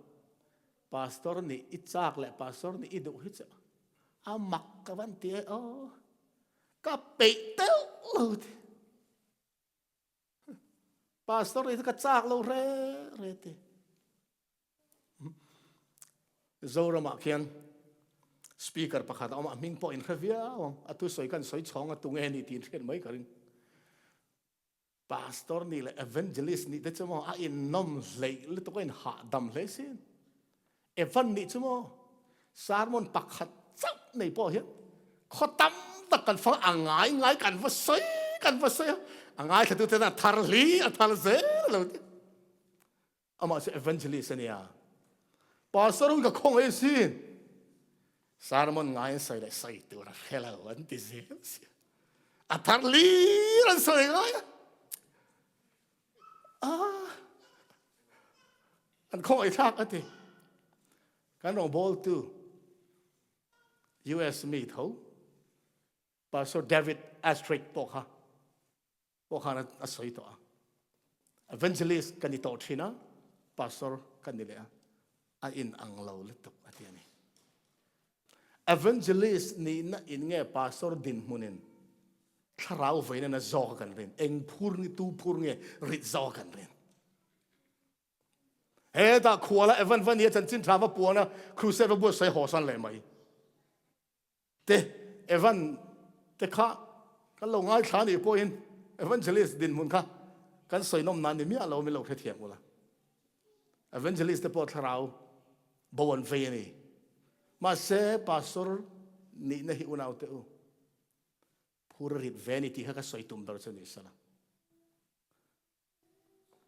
Pastor nih i chak leh Pastor nih i duh hi chu a mak ka van ti e aw ka peih teuh lo ti. Pastor nih ka chak lo re re ti. Zoramah khian speaker pakhat a awm a, a hming pawh in hre viau ang. A thusawi khan sawi chhawng a tunge ni tih in hriat mai ka ring. Pastor nih leh evangelist nih te chu maw a innawm hleih lutuk a inhahdam hle sin. Evan nih chu maw sermon pakhat chauh nei pawh hian khaw tam tak kan fang a ngai ngai kan va sawi kan va sawi a, a ngaithla tu ten a thar hli a thar zel lo ti. Amah chu evangelist a nia. Pastor hun ka khawngaih asin. Sermon ngai an sawi leh sawi tur a hre lo an ti zel sia. A thar lir an sawi ngai a. Ah, an khawngaih thlak a ti. Kan rawngbawltu US mi tho Pastor David Astrid pawh kha pawh khan a sawi tawh a. Evangelist ka ni tawh thin a, pastor ka ni leh a, a in ang lo lutuk a ti a ni. Evangelist nihna in nge pastor dinhmunin thlarau veina na zawk a kan rin, eng phur nge tu phur nge rit zawk a kan rin. Hetah khuala Evan va nia chanchin tha va puan a, crusade va buatsaih haw san leh mai. Te Evan te kha kan lo ngaithla nih pawhin evangelist dinhmun kha kan sawi nawm nan ni miah lo min lo hrethiam ula. Evangelist te pawh thlarau bo an vei a ni. Mahse pastor nihna hi unau te u phur a rit ve ni tih kha ka sawi tum ber chu ni sela.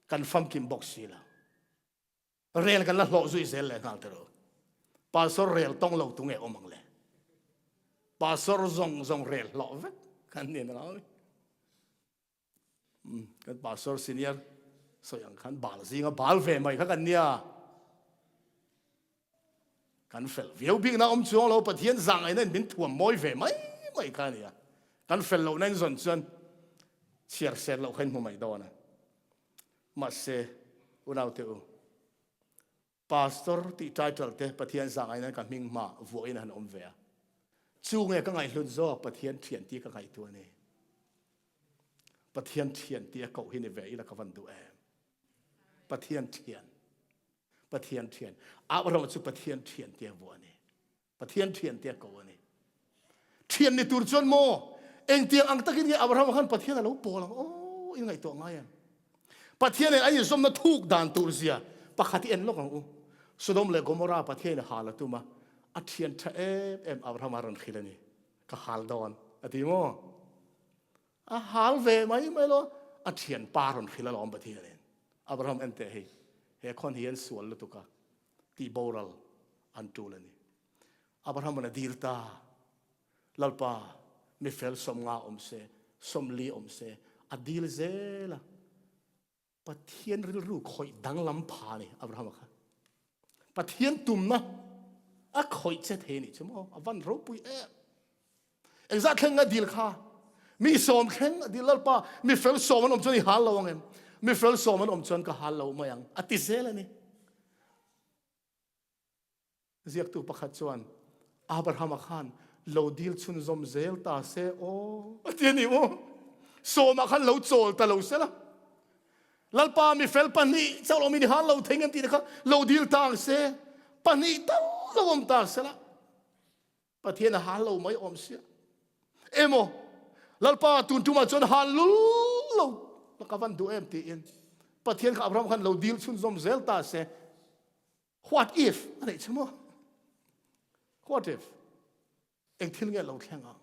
Kan famkim bawk si lo. Rel kan la hlawh zui zel leh nghal tiro. Pastor rel tawng lo tu nge awm ang le? Pastor zawng zawng rel hlawh vek kan ni na ni. Kan pastor senior sawi ang khan bal zinga bal ve mai kha kan nia. Kan fel viau bik na awm chuang lo Pathian zahngaihna in min thuam mawi ve mai mai kha nia. Kan fel lohna in zawn chuan chhiar sel loh kha in hmu mai dawn a. Mahse, unaute u, Pastor tih title te Pathian zahngaihna ka hming hma vuahin a han awm ve a. Chu nge ka ngaihhlut zawk Pathian thian tih ka ngaihtuah a ni. Pathian thian tih a koh hi ni ve ila ka van duh em. Pathian thian. Pathian thian. Abraham chu Pathian thian tia vuah a ni. Pathian thian tia ko a ni. Thian ni tur chuan maw engtiang ang takin nge Abraham khan Pathian a lo pawl ang aw in ngaihtuah ngai em. Pathian in a inzawmna thuk dan tur zia pakhat i en lawk ang u. Sodom leh Gomorrah Pathian in hal a tum a, a thian tha em em Abraham a rawn hrilh a ni. Ka hal dawn a ti maw? A hal ve mai mai lo, a thian pa rawn hrilh alawm Pathian in. Abraham en teh hei, he khawn hi an sual lutuk a, tih boral an tul a ni. Abraham-an a dil ta, Lalpa, mi fel 50 awm se, 40 awm se, a dil zel a. Pathian rilru khawih danglam pha a ni Abraham-a kha. Pathian tumna a khawih che thei ni chu maw, a van ropui em. Engzah thleng a dil kha? Mi sawm thleng a dil Lalpa, mi fel sawm an awm chuan i hal lo ang em? Mi fel sawm an awm chuan ka hal lo mai ang a ti zel a ni. Ziaktu pakhat chuan Abrahama khan lo dil chhunzawm zel ta se aw a ti a ni maw? Sawmah khan lo chawl ta lo se la. Lalpa mi fel pahnih chauh lo mi ni hal lo thei ngem tih te kha lo dil ta ang se, pahnih tal lo awm ta se la. Pathian a hal lo mai awm sia. Emaw Lalpa tun tumah chuan hal lul lo ka van duh em tiin Pathian kha Abraham khan lo dil chhunzawm zel ta se. What if a neih chu maw? What if? Eng thil nge lo thleng ang?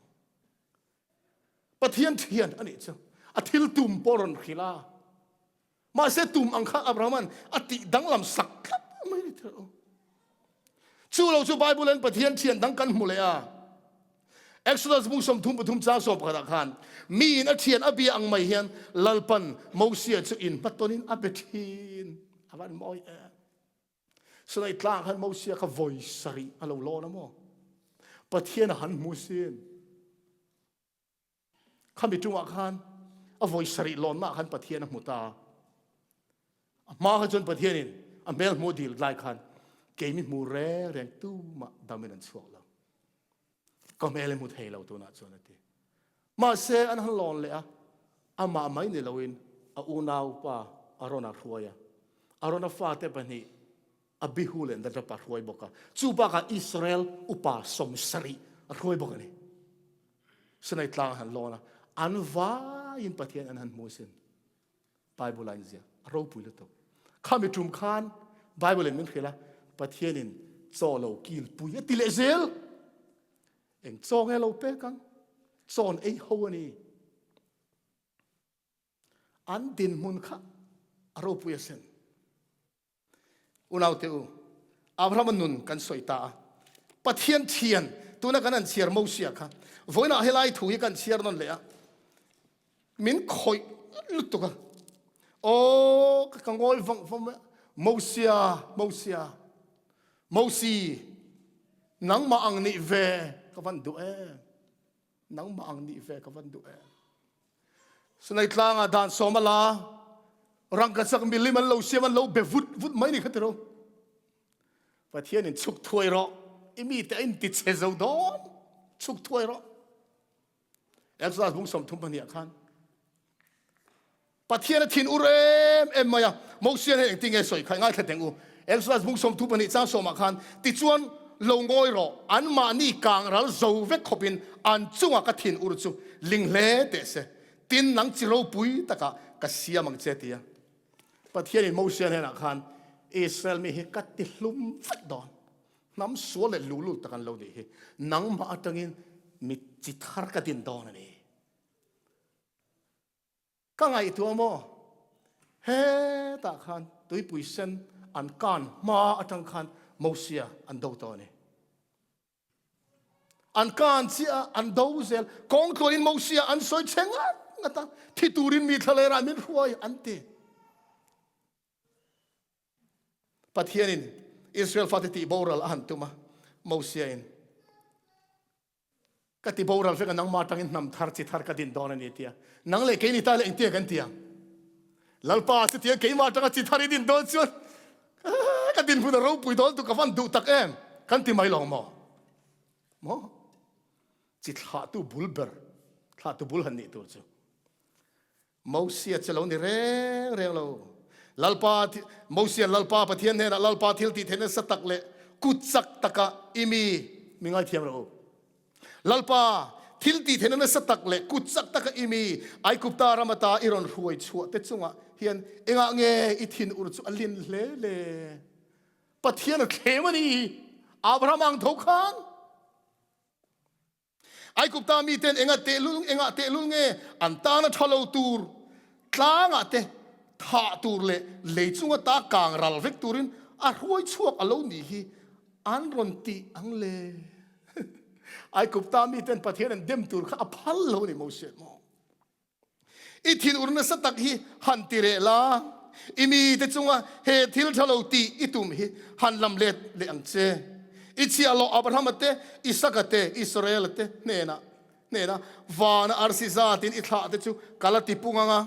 Pathian thian a nih chu. A thil tum pawh rawn hrilh a. Mahse tum ang kha Abrahaman a tih danglam sak tlat mai ni thil. Chu lo chu Bible an Pathian thian dang kan hmu leh a. Exodus bung 33 chang 11 ah khan mi in a thian a bia ang mai hian Lalpan Mosia chu in hmatawnin a be thin. A van mawi em. Sinai tlang khan Mosia kha voi sarih a lo lawn a maw? Pathian a han hmu sin. Khami tungah khan a voi sarih lawnna khan Pathian a hmu ta. A hma kha chuan Pathianin a hmel hmu dil lai khan kei mi hmu reng reng tumah damin an chhuak lo. Ka hmel i hmu thei lo tunah chuan a ti. Mahse an han lawn leh a, amah mai ni loin a unau pa. Arona hruai a. Arona fate pahnih Abihu leh Nadab a hruai bawk a. Chu bakah Israel upa 70 a hruai bawk a ni. Sinai tlang a han lawn a, an vaiin Pathian an han hmu asin. Bible a inziak a ropui lutuk. Khami tum khan Bible in min hrilh a, Pathianin chaw lo kilpui a ti leh zel. Eng chaw nge lo pek ang? Chawn ei ho a ni. An dinhmun kha a ropui asin. Unaute u, Abrahama nun kan sawi ta a. Pathian thian, tuna kan han chhiar Mosia kha, vawiinah helai thu hi kan chhiar nawn leh a, min khawih lutuk a. Aw, ka ngawi vang vang mai a. Mosia, Mosia, Mosi, nangmah ang nih ve ka van duh em. Nangmah ang nih ve ka van duh em. Sinai tlangah dan sawm a la, rangkachak milim an lo siam an lo be vut vut mai ni kha tiro. Pathian in chuk thuai rawh, i mi te in ti che zo dawn, chuk thuai rawh. Exodus bung 32 khan Pathian a thin ur em em mai a, Mosian hian engtin nge sawi kha ngaithla teng u. Exodus bung 32 chang sawmah khan, Tichuan, lo ngawi rawh, anmahni kang ral zo vek khawpin an chunga ka thin ur chu ling hle teh se, tin nang chi ropui takah ka siam ang che, ti a. Pathianin Mosian hnenah khan, Israel mi hi ka ti hlum vek dawn, hnam sual leh luhlul tak an lo nih hi, nangmah atangin mi chi thar ka din dawn a ni. Ka ngaihtuah maw? Hetah khan tuipui sen an kan hma atang khan Mosia an do tawh a ni. An kan chiah a, an do zel. Kawng tluanin Mosia an sawi chhe ngat ngat a, thi turin mi thlalerah min hruai an ti. Pathianin Israel fate tih boral a han tum a, Mosia in Ka ti boral vek a, nangmah atangin hnam thar chi thar ka din dawn a ni tia. Nang leh kei ni ta leh engtia kan ti ang? Lalpa chutiang keimah atanga chi thar i din dawn chuan ka dinhmun a ropui dawn tu ka van duh tak em kan ti mai lo maw? Maw? Chi thlahtu bul ber, thlahtu bul han nih tur chu. Mosia chu lo ni reng reng lo. Lalpa, Mosian Lalpa Pathian hnenah Lalpa thil tih theih nasa tak leh kut chak taka i mi mi ngaithiam rawh u. Lalpa thil tih theihna nasa tak leh kut chak taka i mi Aigupta ram ata i rawn hruai chhuah te chungah hian engah nge i thinur chu a lin hle le? Pathian a thlem a ni. Abraham ang tho khan. Aigupta miten enga tehlul engah tehlul nge an tana tha lo tur tlangah te thah tur leh lei chunga ta kang ral vek turin a hruai chhuak a lo nih hi an rawn tih ang le. Aigupta miten Pathian an dem tur kha a phal lo ni Moses maw? I thinur nasa tak hi han ti reh la, i mite chunga he thil tha lo tih i tum hi han lam let leh ang che. I chhiahhlawh Abrahama te, Isaka te, Israela te hnenah hnena vana arsi zatin i thlah te chu ka la ti pung ang a,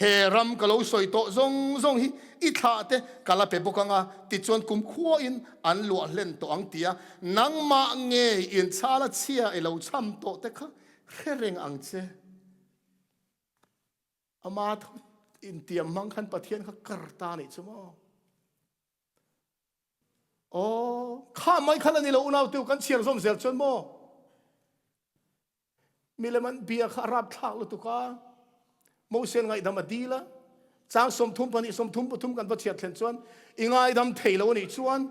he ram ka lo sawi tawh zawng zawng hi i thlah te ka la pe bawk ang a, tichuan kumkhuain an luah hlen tawh ang tia nangmah ngei inchhala chhia i lo cham tawh te kha hre reng ang che. Ama thu intiam hmang khan Pathian kha kar ta nih chu maw. Aw, kha mai kha la ni lo unau teu kan chhiar zawm zel chuan maw. Milem an bia kha a rapthlak lutuk a. Mosian ngaihdam a dil a. Chang 32 33 kan va chhiar thlen chuan i ngaidam thei lo anih chuan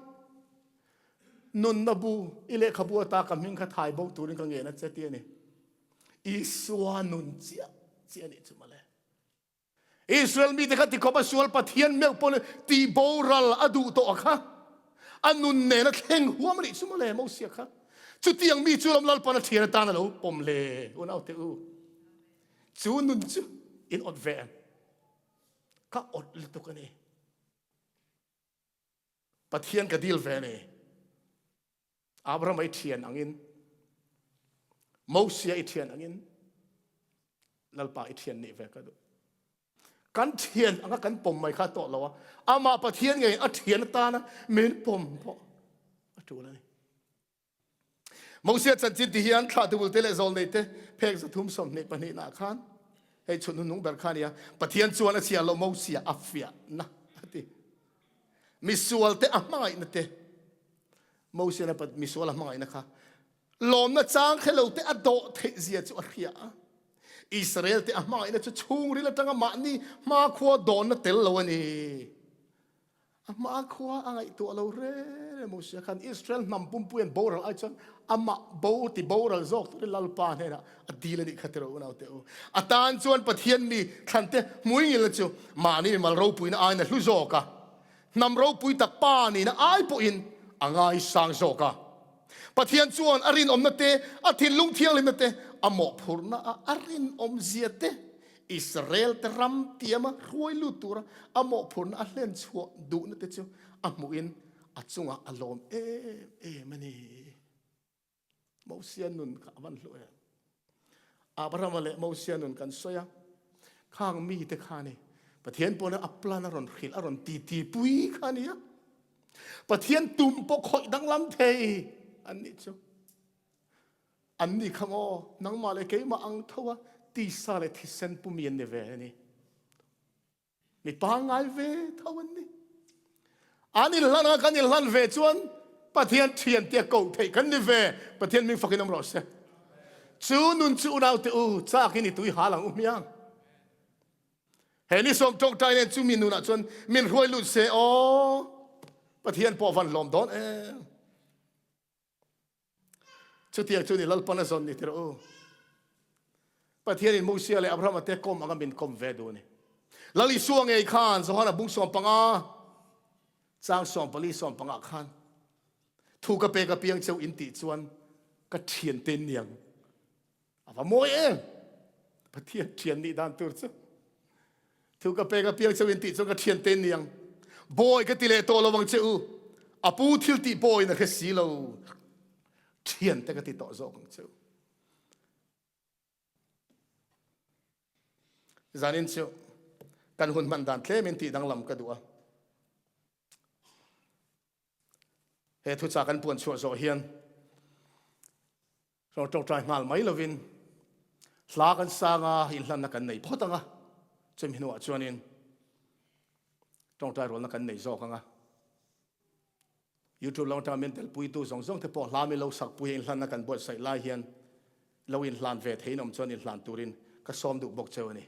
Nunna bu, i lehkhabu ata ka hming kha thai bo turin ka ngen a che ti a ni. Isua nun chiah chiah a nih chu mawle. Israel mite kha tikhawp a sual Pathian meuh pawh tih boral a duh tawh a kha. A nun nen a thleng huam a nih chu mawle Mosia kha. Chutiang mi chu lam Lalpan a thian atan a lo pawm le unau te u. Chu nun chu in awt ve em? Ka awt lutuk a ni. Pathian ka dil ve ni. Abraham i thian angin, Mosia i thian angin, Lalpa i thian nih ve ka duh. Kan thian anga kan pawm mai kha tawh lo a, amah Pathian ngei a thian atana min pawm pawh a tul a ni. Mosia chanchin ti hian thlahtu bulte leh zawlnei te phek 322 nah khan. Hei chhun hnuhnung ber kha a nia. Pathian chuan a chhiar loh Mosia a fiahna a ti. Misualte a hmangaihna te, Mosian a misual a hmangaihna kha lawmna chang hre lo te a dawh theih zia chu a hria a. Israel te a hmangaihna chu chhungril atanga mahni hmakhua dawnna tel lo a ni. A hmakhua a ngaihtuah lo reng reng Mosia khan Israel hnam pumpui an boral ai chuan amah bo ti boral zawk turin Lalpa hnenah a dil a nih kha tiraw unaute u. A tan chuan Pathian mi thlante hmuingilna chu mahni mimal ropuina aiin a hlu zawk a, hnam ropui tak pa nihna ai pawhin a ngaisang zawk a. Pathian chuan a rinawmna te, a thinlung thianghlimna te, a mawhphurhna a a rinawmzia te Israel te ram tiama hruai lut tura a mawhphurhna a hlen chhuah duhna te chu a hmuhin a chungah a lawm em em a ni. Mosia nun kha a van hlu em. Abrahama leh Mosia nun kan sawi a, khang mite kha ni Pathian pawhin a plan a rawn hrilh, a rawn titi pui kha a ni a. Pathian tum pawh khawih danglam thei an nih chu. An ni kha maw nangmah leh keimah ang tho a tisa leh thisen pumi an ni ve a ni. Mi pangngai ve tho an ni. An inhlan a kan inhlan ve chuan Pathian thian tia koh theih kan ni ve. Pathian ming fakin awm rawh se. Chu nun chu unau te u chakin i tui hal ang u hmiang. He ni sawm tawngtai nen chu mi nunah chuan min hruai lut se aw. Pathian pawh van lawm dawn em. Chutiang chu ni Lalpan a zawn ni tirh u. Pathianin Mosia leh Abrahama te kawm anga min kawm ve duh a ni. Lal Isua ngei khan Johana bung 15 chang 44 15 khan thu ka pek apiang cheu in tih chuan ka thiante niang A va mawi em! Pathian thian nih dan tur chu. Thu ka pek apiang cheu in tih chuan ka thian te niang. Bawi ka ti leh tawh lo ang che u. A pu thil tih bawiin a hre si lo. Thian te ka ti tawh zawk ang che u. Zanin chu kan hun hman dan tlem in tih danglam ka duh a. He thuchah kan puan chhuah zawh hian Rawn ṭawngṭai nghal mai lovin hla kan sang a, inhlanna kan nei phawt ang a, chumi hnuah chuanin ṭawngṭai rualna kan nei zawk ang a. YouTube lam aṭanga min telpuitu zawng zawng te pawh hla min lo sakpui a inhlanna kan buatsaih lai hian lo inhlan ve theiin awm chuan inhlan turin ka sawm duh bawk cheu a ni.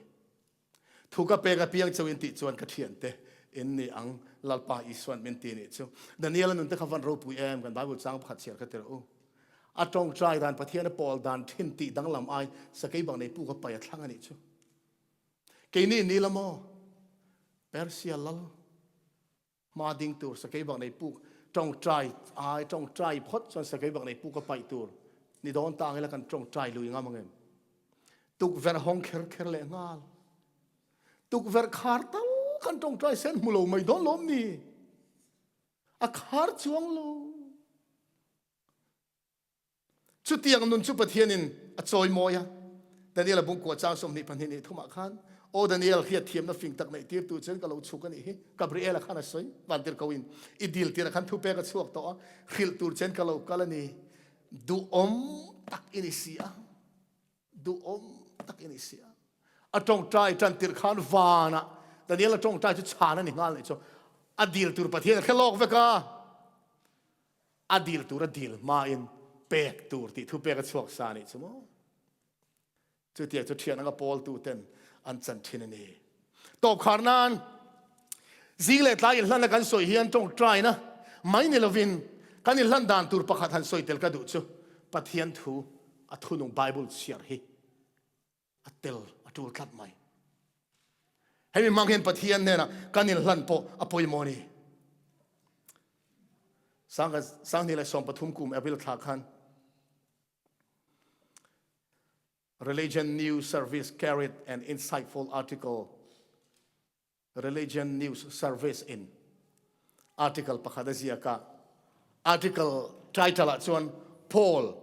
Thu ka pek apiang cheu in tih chuan ka thiante in ni ang Lalpa Isuan min ti nih chu. Daniel-a nun te kha van ropui em kan Bible chang pakhat chhiar kha tirh u. A tawngtai dan Pathian a pawl dan thin tih danglam ai sakei bang nei puk a pai a thlang a nih chu. Keini ni la maw? Persia lal Hma ding tur sakei bak nei puk tawngtai ai tawngtai phawt chuan sakei bak nei puk a paih tur ni dawn ta ang ila kan tawngtai lui ngam ang em? Tukverh hawng kher kher leh nghal. Tukverh khar tal kan tawngtai sen hmu lo mai dawn lawm ni? A khar chuang lo. Chutiang nun chu Pathianin a chawimawi a. Daniel-a bungkua chang 22 nih thumah khan, Aw Daniel, hriatthiamna fing tak neih tirtu chuan ka lo chhuk a nih hi. Gabriel-a khan a sawi, Vantirhkoin i dil tirah khan thupek a chhuak tawh a, hrilh tur chuan ka lo kal a ni. Duhawm tak i ni si a, duhawm tak i ni si a. A tawngtai tan tirh khan vanah Daniel-a tawngtai chu chhan a ni nghal nih chu. A dil tur Pathian a hre lawk vek a. A dil tur a dil hmain pek tur tih thu pek a chhuak sa nih chu maw. Chutiang chu thian anga pawltu ten an chan thin a ni. Tawp khar nan zing leh tlai inhlanna kan sawi hian tawngtaina mai ni lovin kan inhlan dan tur pakhat han sawi tel ka duh chu Pathian thu a thunung Bible chhiar hi a tel a tul tlat mai. Hemi hmang hian Pathian hnenah kan inhlan pawh a pawimawh a ni. Sanghnih leh 13 kum April thla khan Religion News Service carried an insightful article Religion News Service in article pakhat a ziak a, article title ah chuan Paul,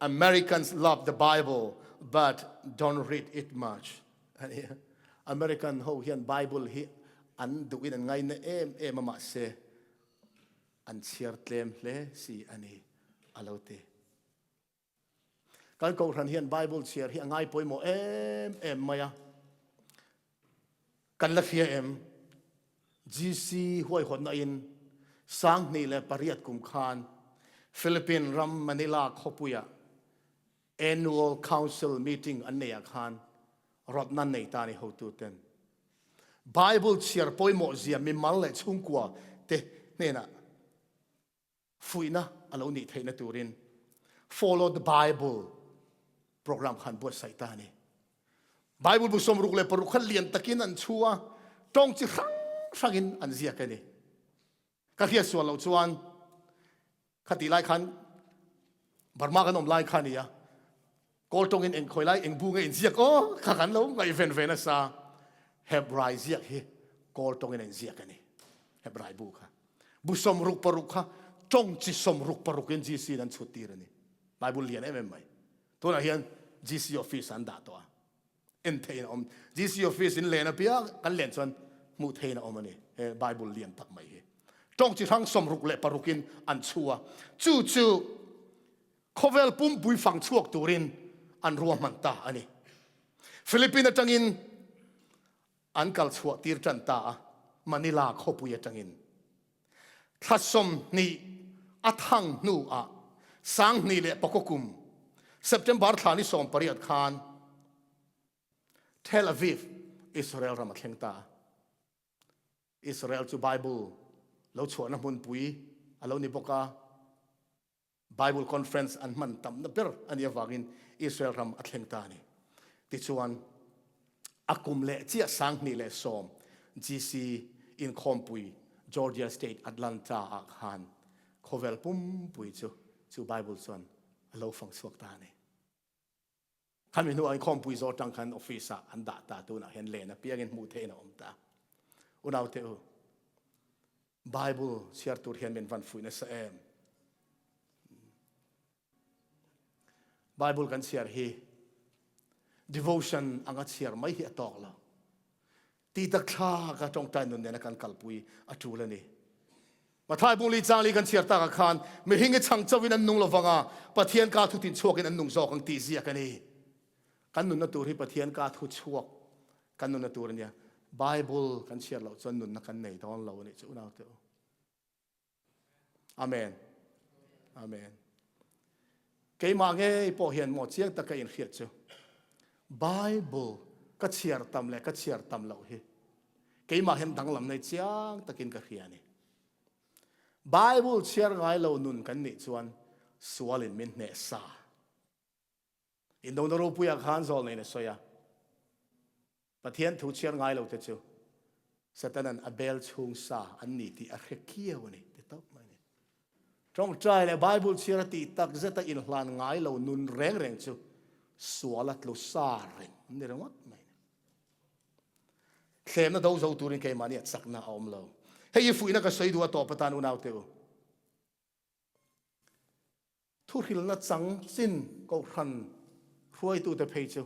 Americans love the Bible but don't read it much a ni a. American ho hian Bible hi an duhin an ngaina em em a mahse an chhiar tlem hle si a ni a lo ti. Kan kohhran hian Bible chhiar hi a ngai pawimawh em em mai a. Kan la hria em? GC huaihawtna in 2008 kum khan Philippine ram Manila khawpuia Annual Council meeting an neihah khan rawtna nei ta ni hotuten Bible chhiar pawimawh zia mimal leh chhungkua te hnenah fuihna a lo nih theihna turin Follow the Bible program khan buatsaih ta a ni. Bible bu 66 kha lian takin an chhu a, tawng chi hrang hrangin an ziak a ni. Ka hriat sual loh chuan khati lai khan Burma kan awm lai kha a ni a, Kawl tawngin eng khawi lai eng bu nge in ziak aw kha kan lo ngaihven ve nasa. Hebrai ziak hi Kawl tawngin a inziak a ni. Hebrai bu kha. Bu 66 kha tawng chi 66 in GC in an chhut tir a ni. Bible lian em em mai. Tunah hian GC office an dah tawh a. En theihin a awm. GC office in len apiang kan len chuan hmuh theihin a awm a ni. He Bible lian tak mai hi. Tawng chi hrang 66 in an chhu a. Chu chu Khawvel pumpui fang chhuak turin an ruahman ta a ni. Philippine atangin an kal chhuah tir tan ta a, Manila khawpui atangin. Thla 20 a thang hnu ah 2009 kum September thla ni 18 khan Tel Aviv, Israel ram a thleng ta a. Israel chu Bible lo chhuahna hmunpui a lo ni bawk a. Bible Conference an hman tamna ber a nih avangin Israel ram a thleng ta a ni. Tichuan, a kum leh chiah 2010 GC inkhawmpui Georgia State Atlanta ah khan khawvel pumpui chu chu Bible chuan a lo fang chhuak ta a ni. Khami hnuah inkhawmpui zawh atang khan office ah an dah ta, tunah hian len apiangin hmuh theihin a awm ta. Unaute u, Bible chhiar tur hian min van fuih nasa em. Bible kan chhiar hi devotion anga chhiar mai hi a tawk lo. Ti tak thla ka tawngtai nun nena kan kalpui a tul a ni. Mathai bung li chang li kan chhiar takah khan mihring hi chhang chauhin an nung lovang a, Pathian ka thu tin chhuakin an nung zawk ang tih ziak a ni. Kan nunna tur hi Pathian ka thu chhuak kan nunna tur a nia. Bible kan chhiar loh chuan nunna kan nei dawn lo a nih chu unaute u. Amen. Amen. Keimah ngei pawh hian maw chiang taka inhriat chu Bible ka chhiar tam leh ka chhiar tam loh hi keimah hian danglam nei chiang takin ka hria a ni. Bible chhiar ngai lo nun kan nih chuan sualin min hneh sa. Indona ropuiah khan zawlneiin a sawi a, Pathian thu chhiar ngai lo te chu Satanan a bel chhung sa an ni tih a hre kiau a ni ti tawp mai a ni. Tawngtai leh Bible chhiar a tih tak zeta inhlan ngai lo nun reng reng chu sual a tlu sa reng an ni ringawt mai a ni. Thlemna do zo turin keimahni a chakna a awm lo. Hei hi fuihna ka sawi duh a tawp atan unaute u. Thuhrilna chang chin Kohhran hruaitute phei chu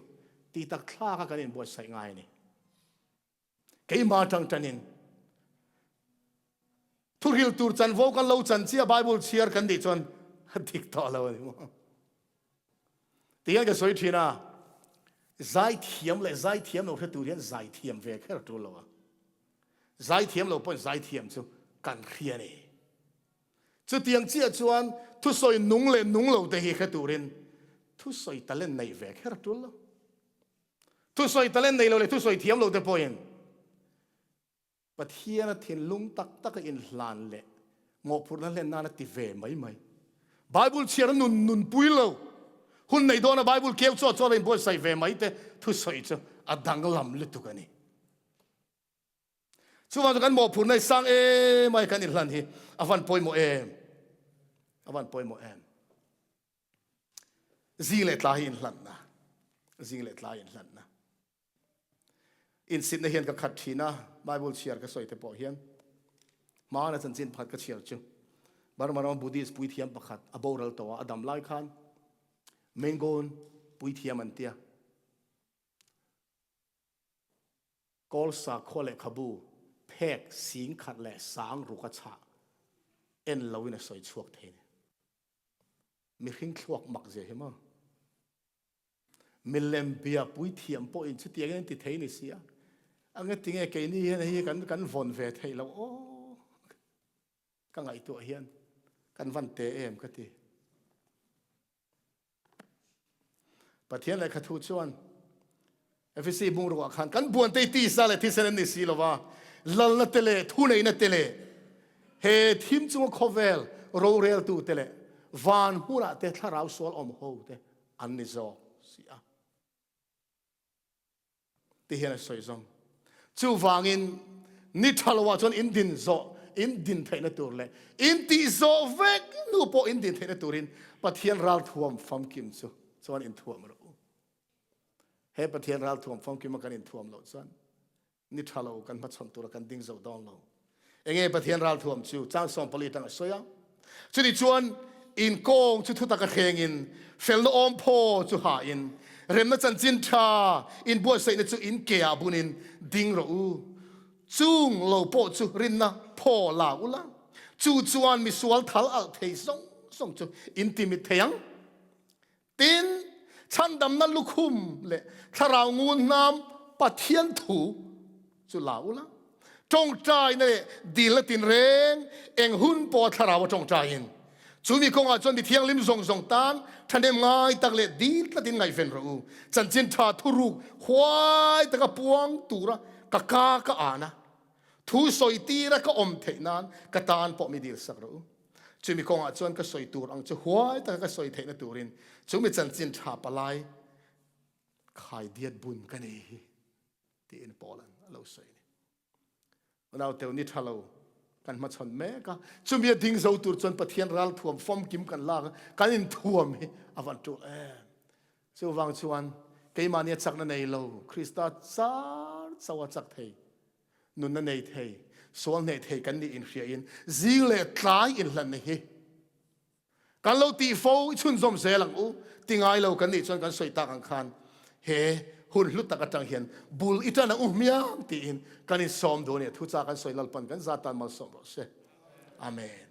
ti tak thlaka kan inbuatsaih ngai a ni. Keimah atang tanin thuhril tur chanvo kan lo chan chiah Bible chhiar kan nih chuan a dik tawh lo a ni maw? Ti hian ka sawi thin a, zaithiam leh zaithiam lo hre tur hian zaithiam ve kher a tul lo a. Zaithiam lo pawhin zaithiam chu kan hria a ni. Chutiang chiah chuan thusawi nung leh nung lo te hi hre turin thusawi talent neih ve kher a tul lo. Thusawi talent nei lo leh thusawi thiam lo te pawhin Pathiana thinlung tak taka inhlan leh mawhphurhna hlen nana ti ve mai mai. Bible chhiar a nun nunpui lo. Hun nei dawna Bible keu chawt chawt a inbuatsaih ve mai te thusawi chu a danglam lutuk a ni. Chuvang chu kan mawhphurhna hi sang em ai kan inhlan hi a van pawimawh em. A van pawimawh em. Zing leh tlai hi inhlanna. Zing leh tlai inhlanna. Insitna hian ka khat thin a, Bible chhiar ka sawi te pawh hian hmana chanchin pakhat ka chhiar chu Burma rama Buddhist puithiam pakhat a boral tawh a, a dam lai khan Mengon puithiam an tia. Kawl sakhua lehkhabu phek 10,060 a chhah en loin a sawi chhuak thei a ni. Mihring thluak mak zia hi maw? Milem bia puithiam pawhin chutiangin an ti thei ni si a. A nge tinge keini hian hei hi kan kan vawn ve theih loh aw ka ngaihtuah hian kan van te em ka ti. Pathian lehkha thu chuan Efesi bungrua khan kan buan te tisa leh thisen an ni si lova lalna te leh thuneihna te leh he thim chunga khawvel roreltu te leh van hmunah te thlarau sual awm ho te an ni zawk si a. Ti hian a sawi zawm. Chuvangin ni tha lo ah chuan in din zawh, in din theihna tur leh in tih zawh vek hnu pawh in din theihna turin Pathian ralthuam famkim chu chuan inthuam rawh u. He Pathian ralthuam famkim a kan inthuam loh chuan Ni tha lo kan hmachhawn tura kan ding zo dawn lo. Enge Pathian ralthuam chu chang 14 tang a sawi a. Chuni chuan in kawng chu thutak a thlengin felna awm phaw chu ha in remna chanchin tha in buatsaihna chu in ke ah bunin ding rawh u. Chung lo pawh chu rinna phaw la ula. Chu chuan misual thal alh thei zawng zawng chu in timit thei ang. Tin, chhandamna lukhum leh thlarau ngun hnam Pathian thu chu la ula, tawngtaina leh dilna tinreng eng hun pawha thlarau a tawngtaiin, chu mi kawngah chuan mi thianghlim zawng zawng tan thahnem ngai tak leh dil tlatin ngaihven rawh u. Chanchin tha thuruk huai taka puang tura ka ka ka an a, thu sawi tira ka awm theih nan ka tan pawh mi dilsak rawh u. Chumi kawngah chuan ka sawi tur ang chu huai taka ka sawi theihna turin chumi chanchin tha palai khaidiat bun ka nei hi tiin Paulan a lo sawi ni. Unau teu ni tha lo kan hmachhawn mek a, chumi a ding zo tur chuan Pathian ral thuam famkim kan lak a, kan inthuam hi a van tul em. Chuvang chuan keimahni a chakna nei lo Krista char chauh a chak thei Nunna nei thei, sual hneh thei kan nih inhriain zing leh tlai inhlanna hi kan lo tih fo i chhunzawm zel ang u. Ti ngai lo kan nih chuan kan sawi tak ang khan he hun hlu tak atang hian bul i tan ang u hmiang tiin kan insawm dawn a ni. Thucha kan sawi Lalpan kan zat tan malsawm rawh se. Amen.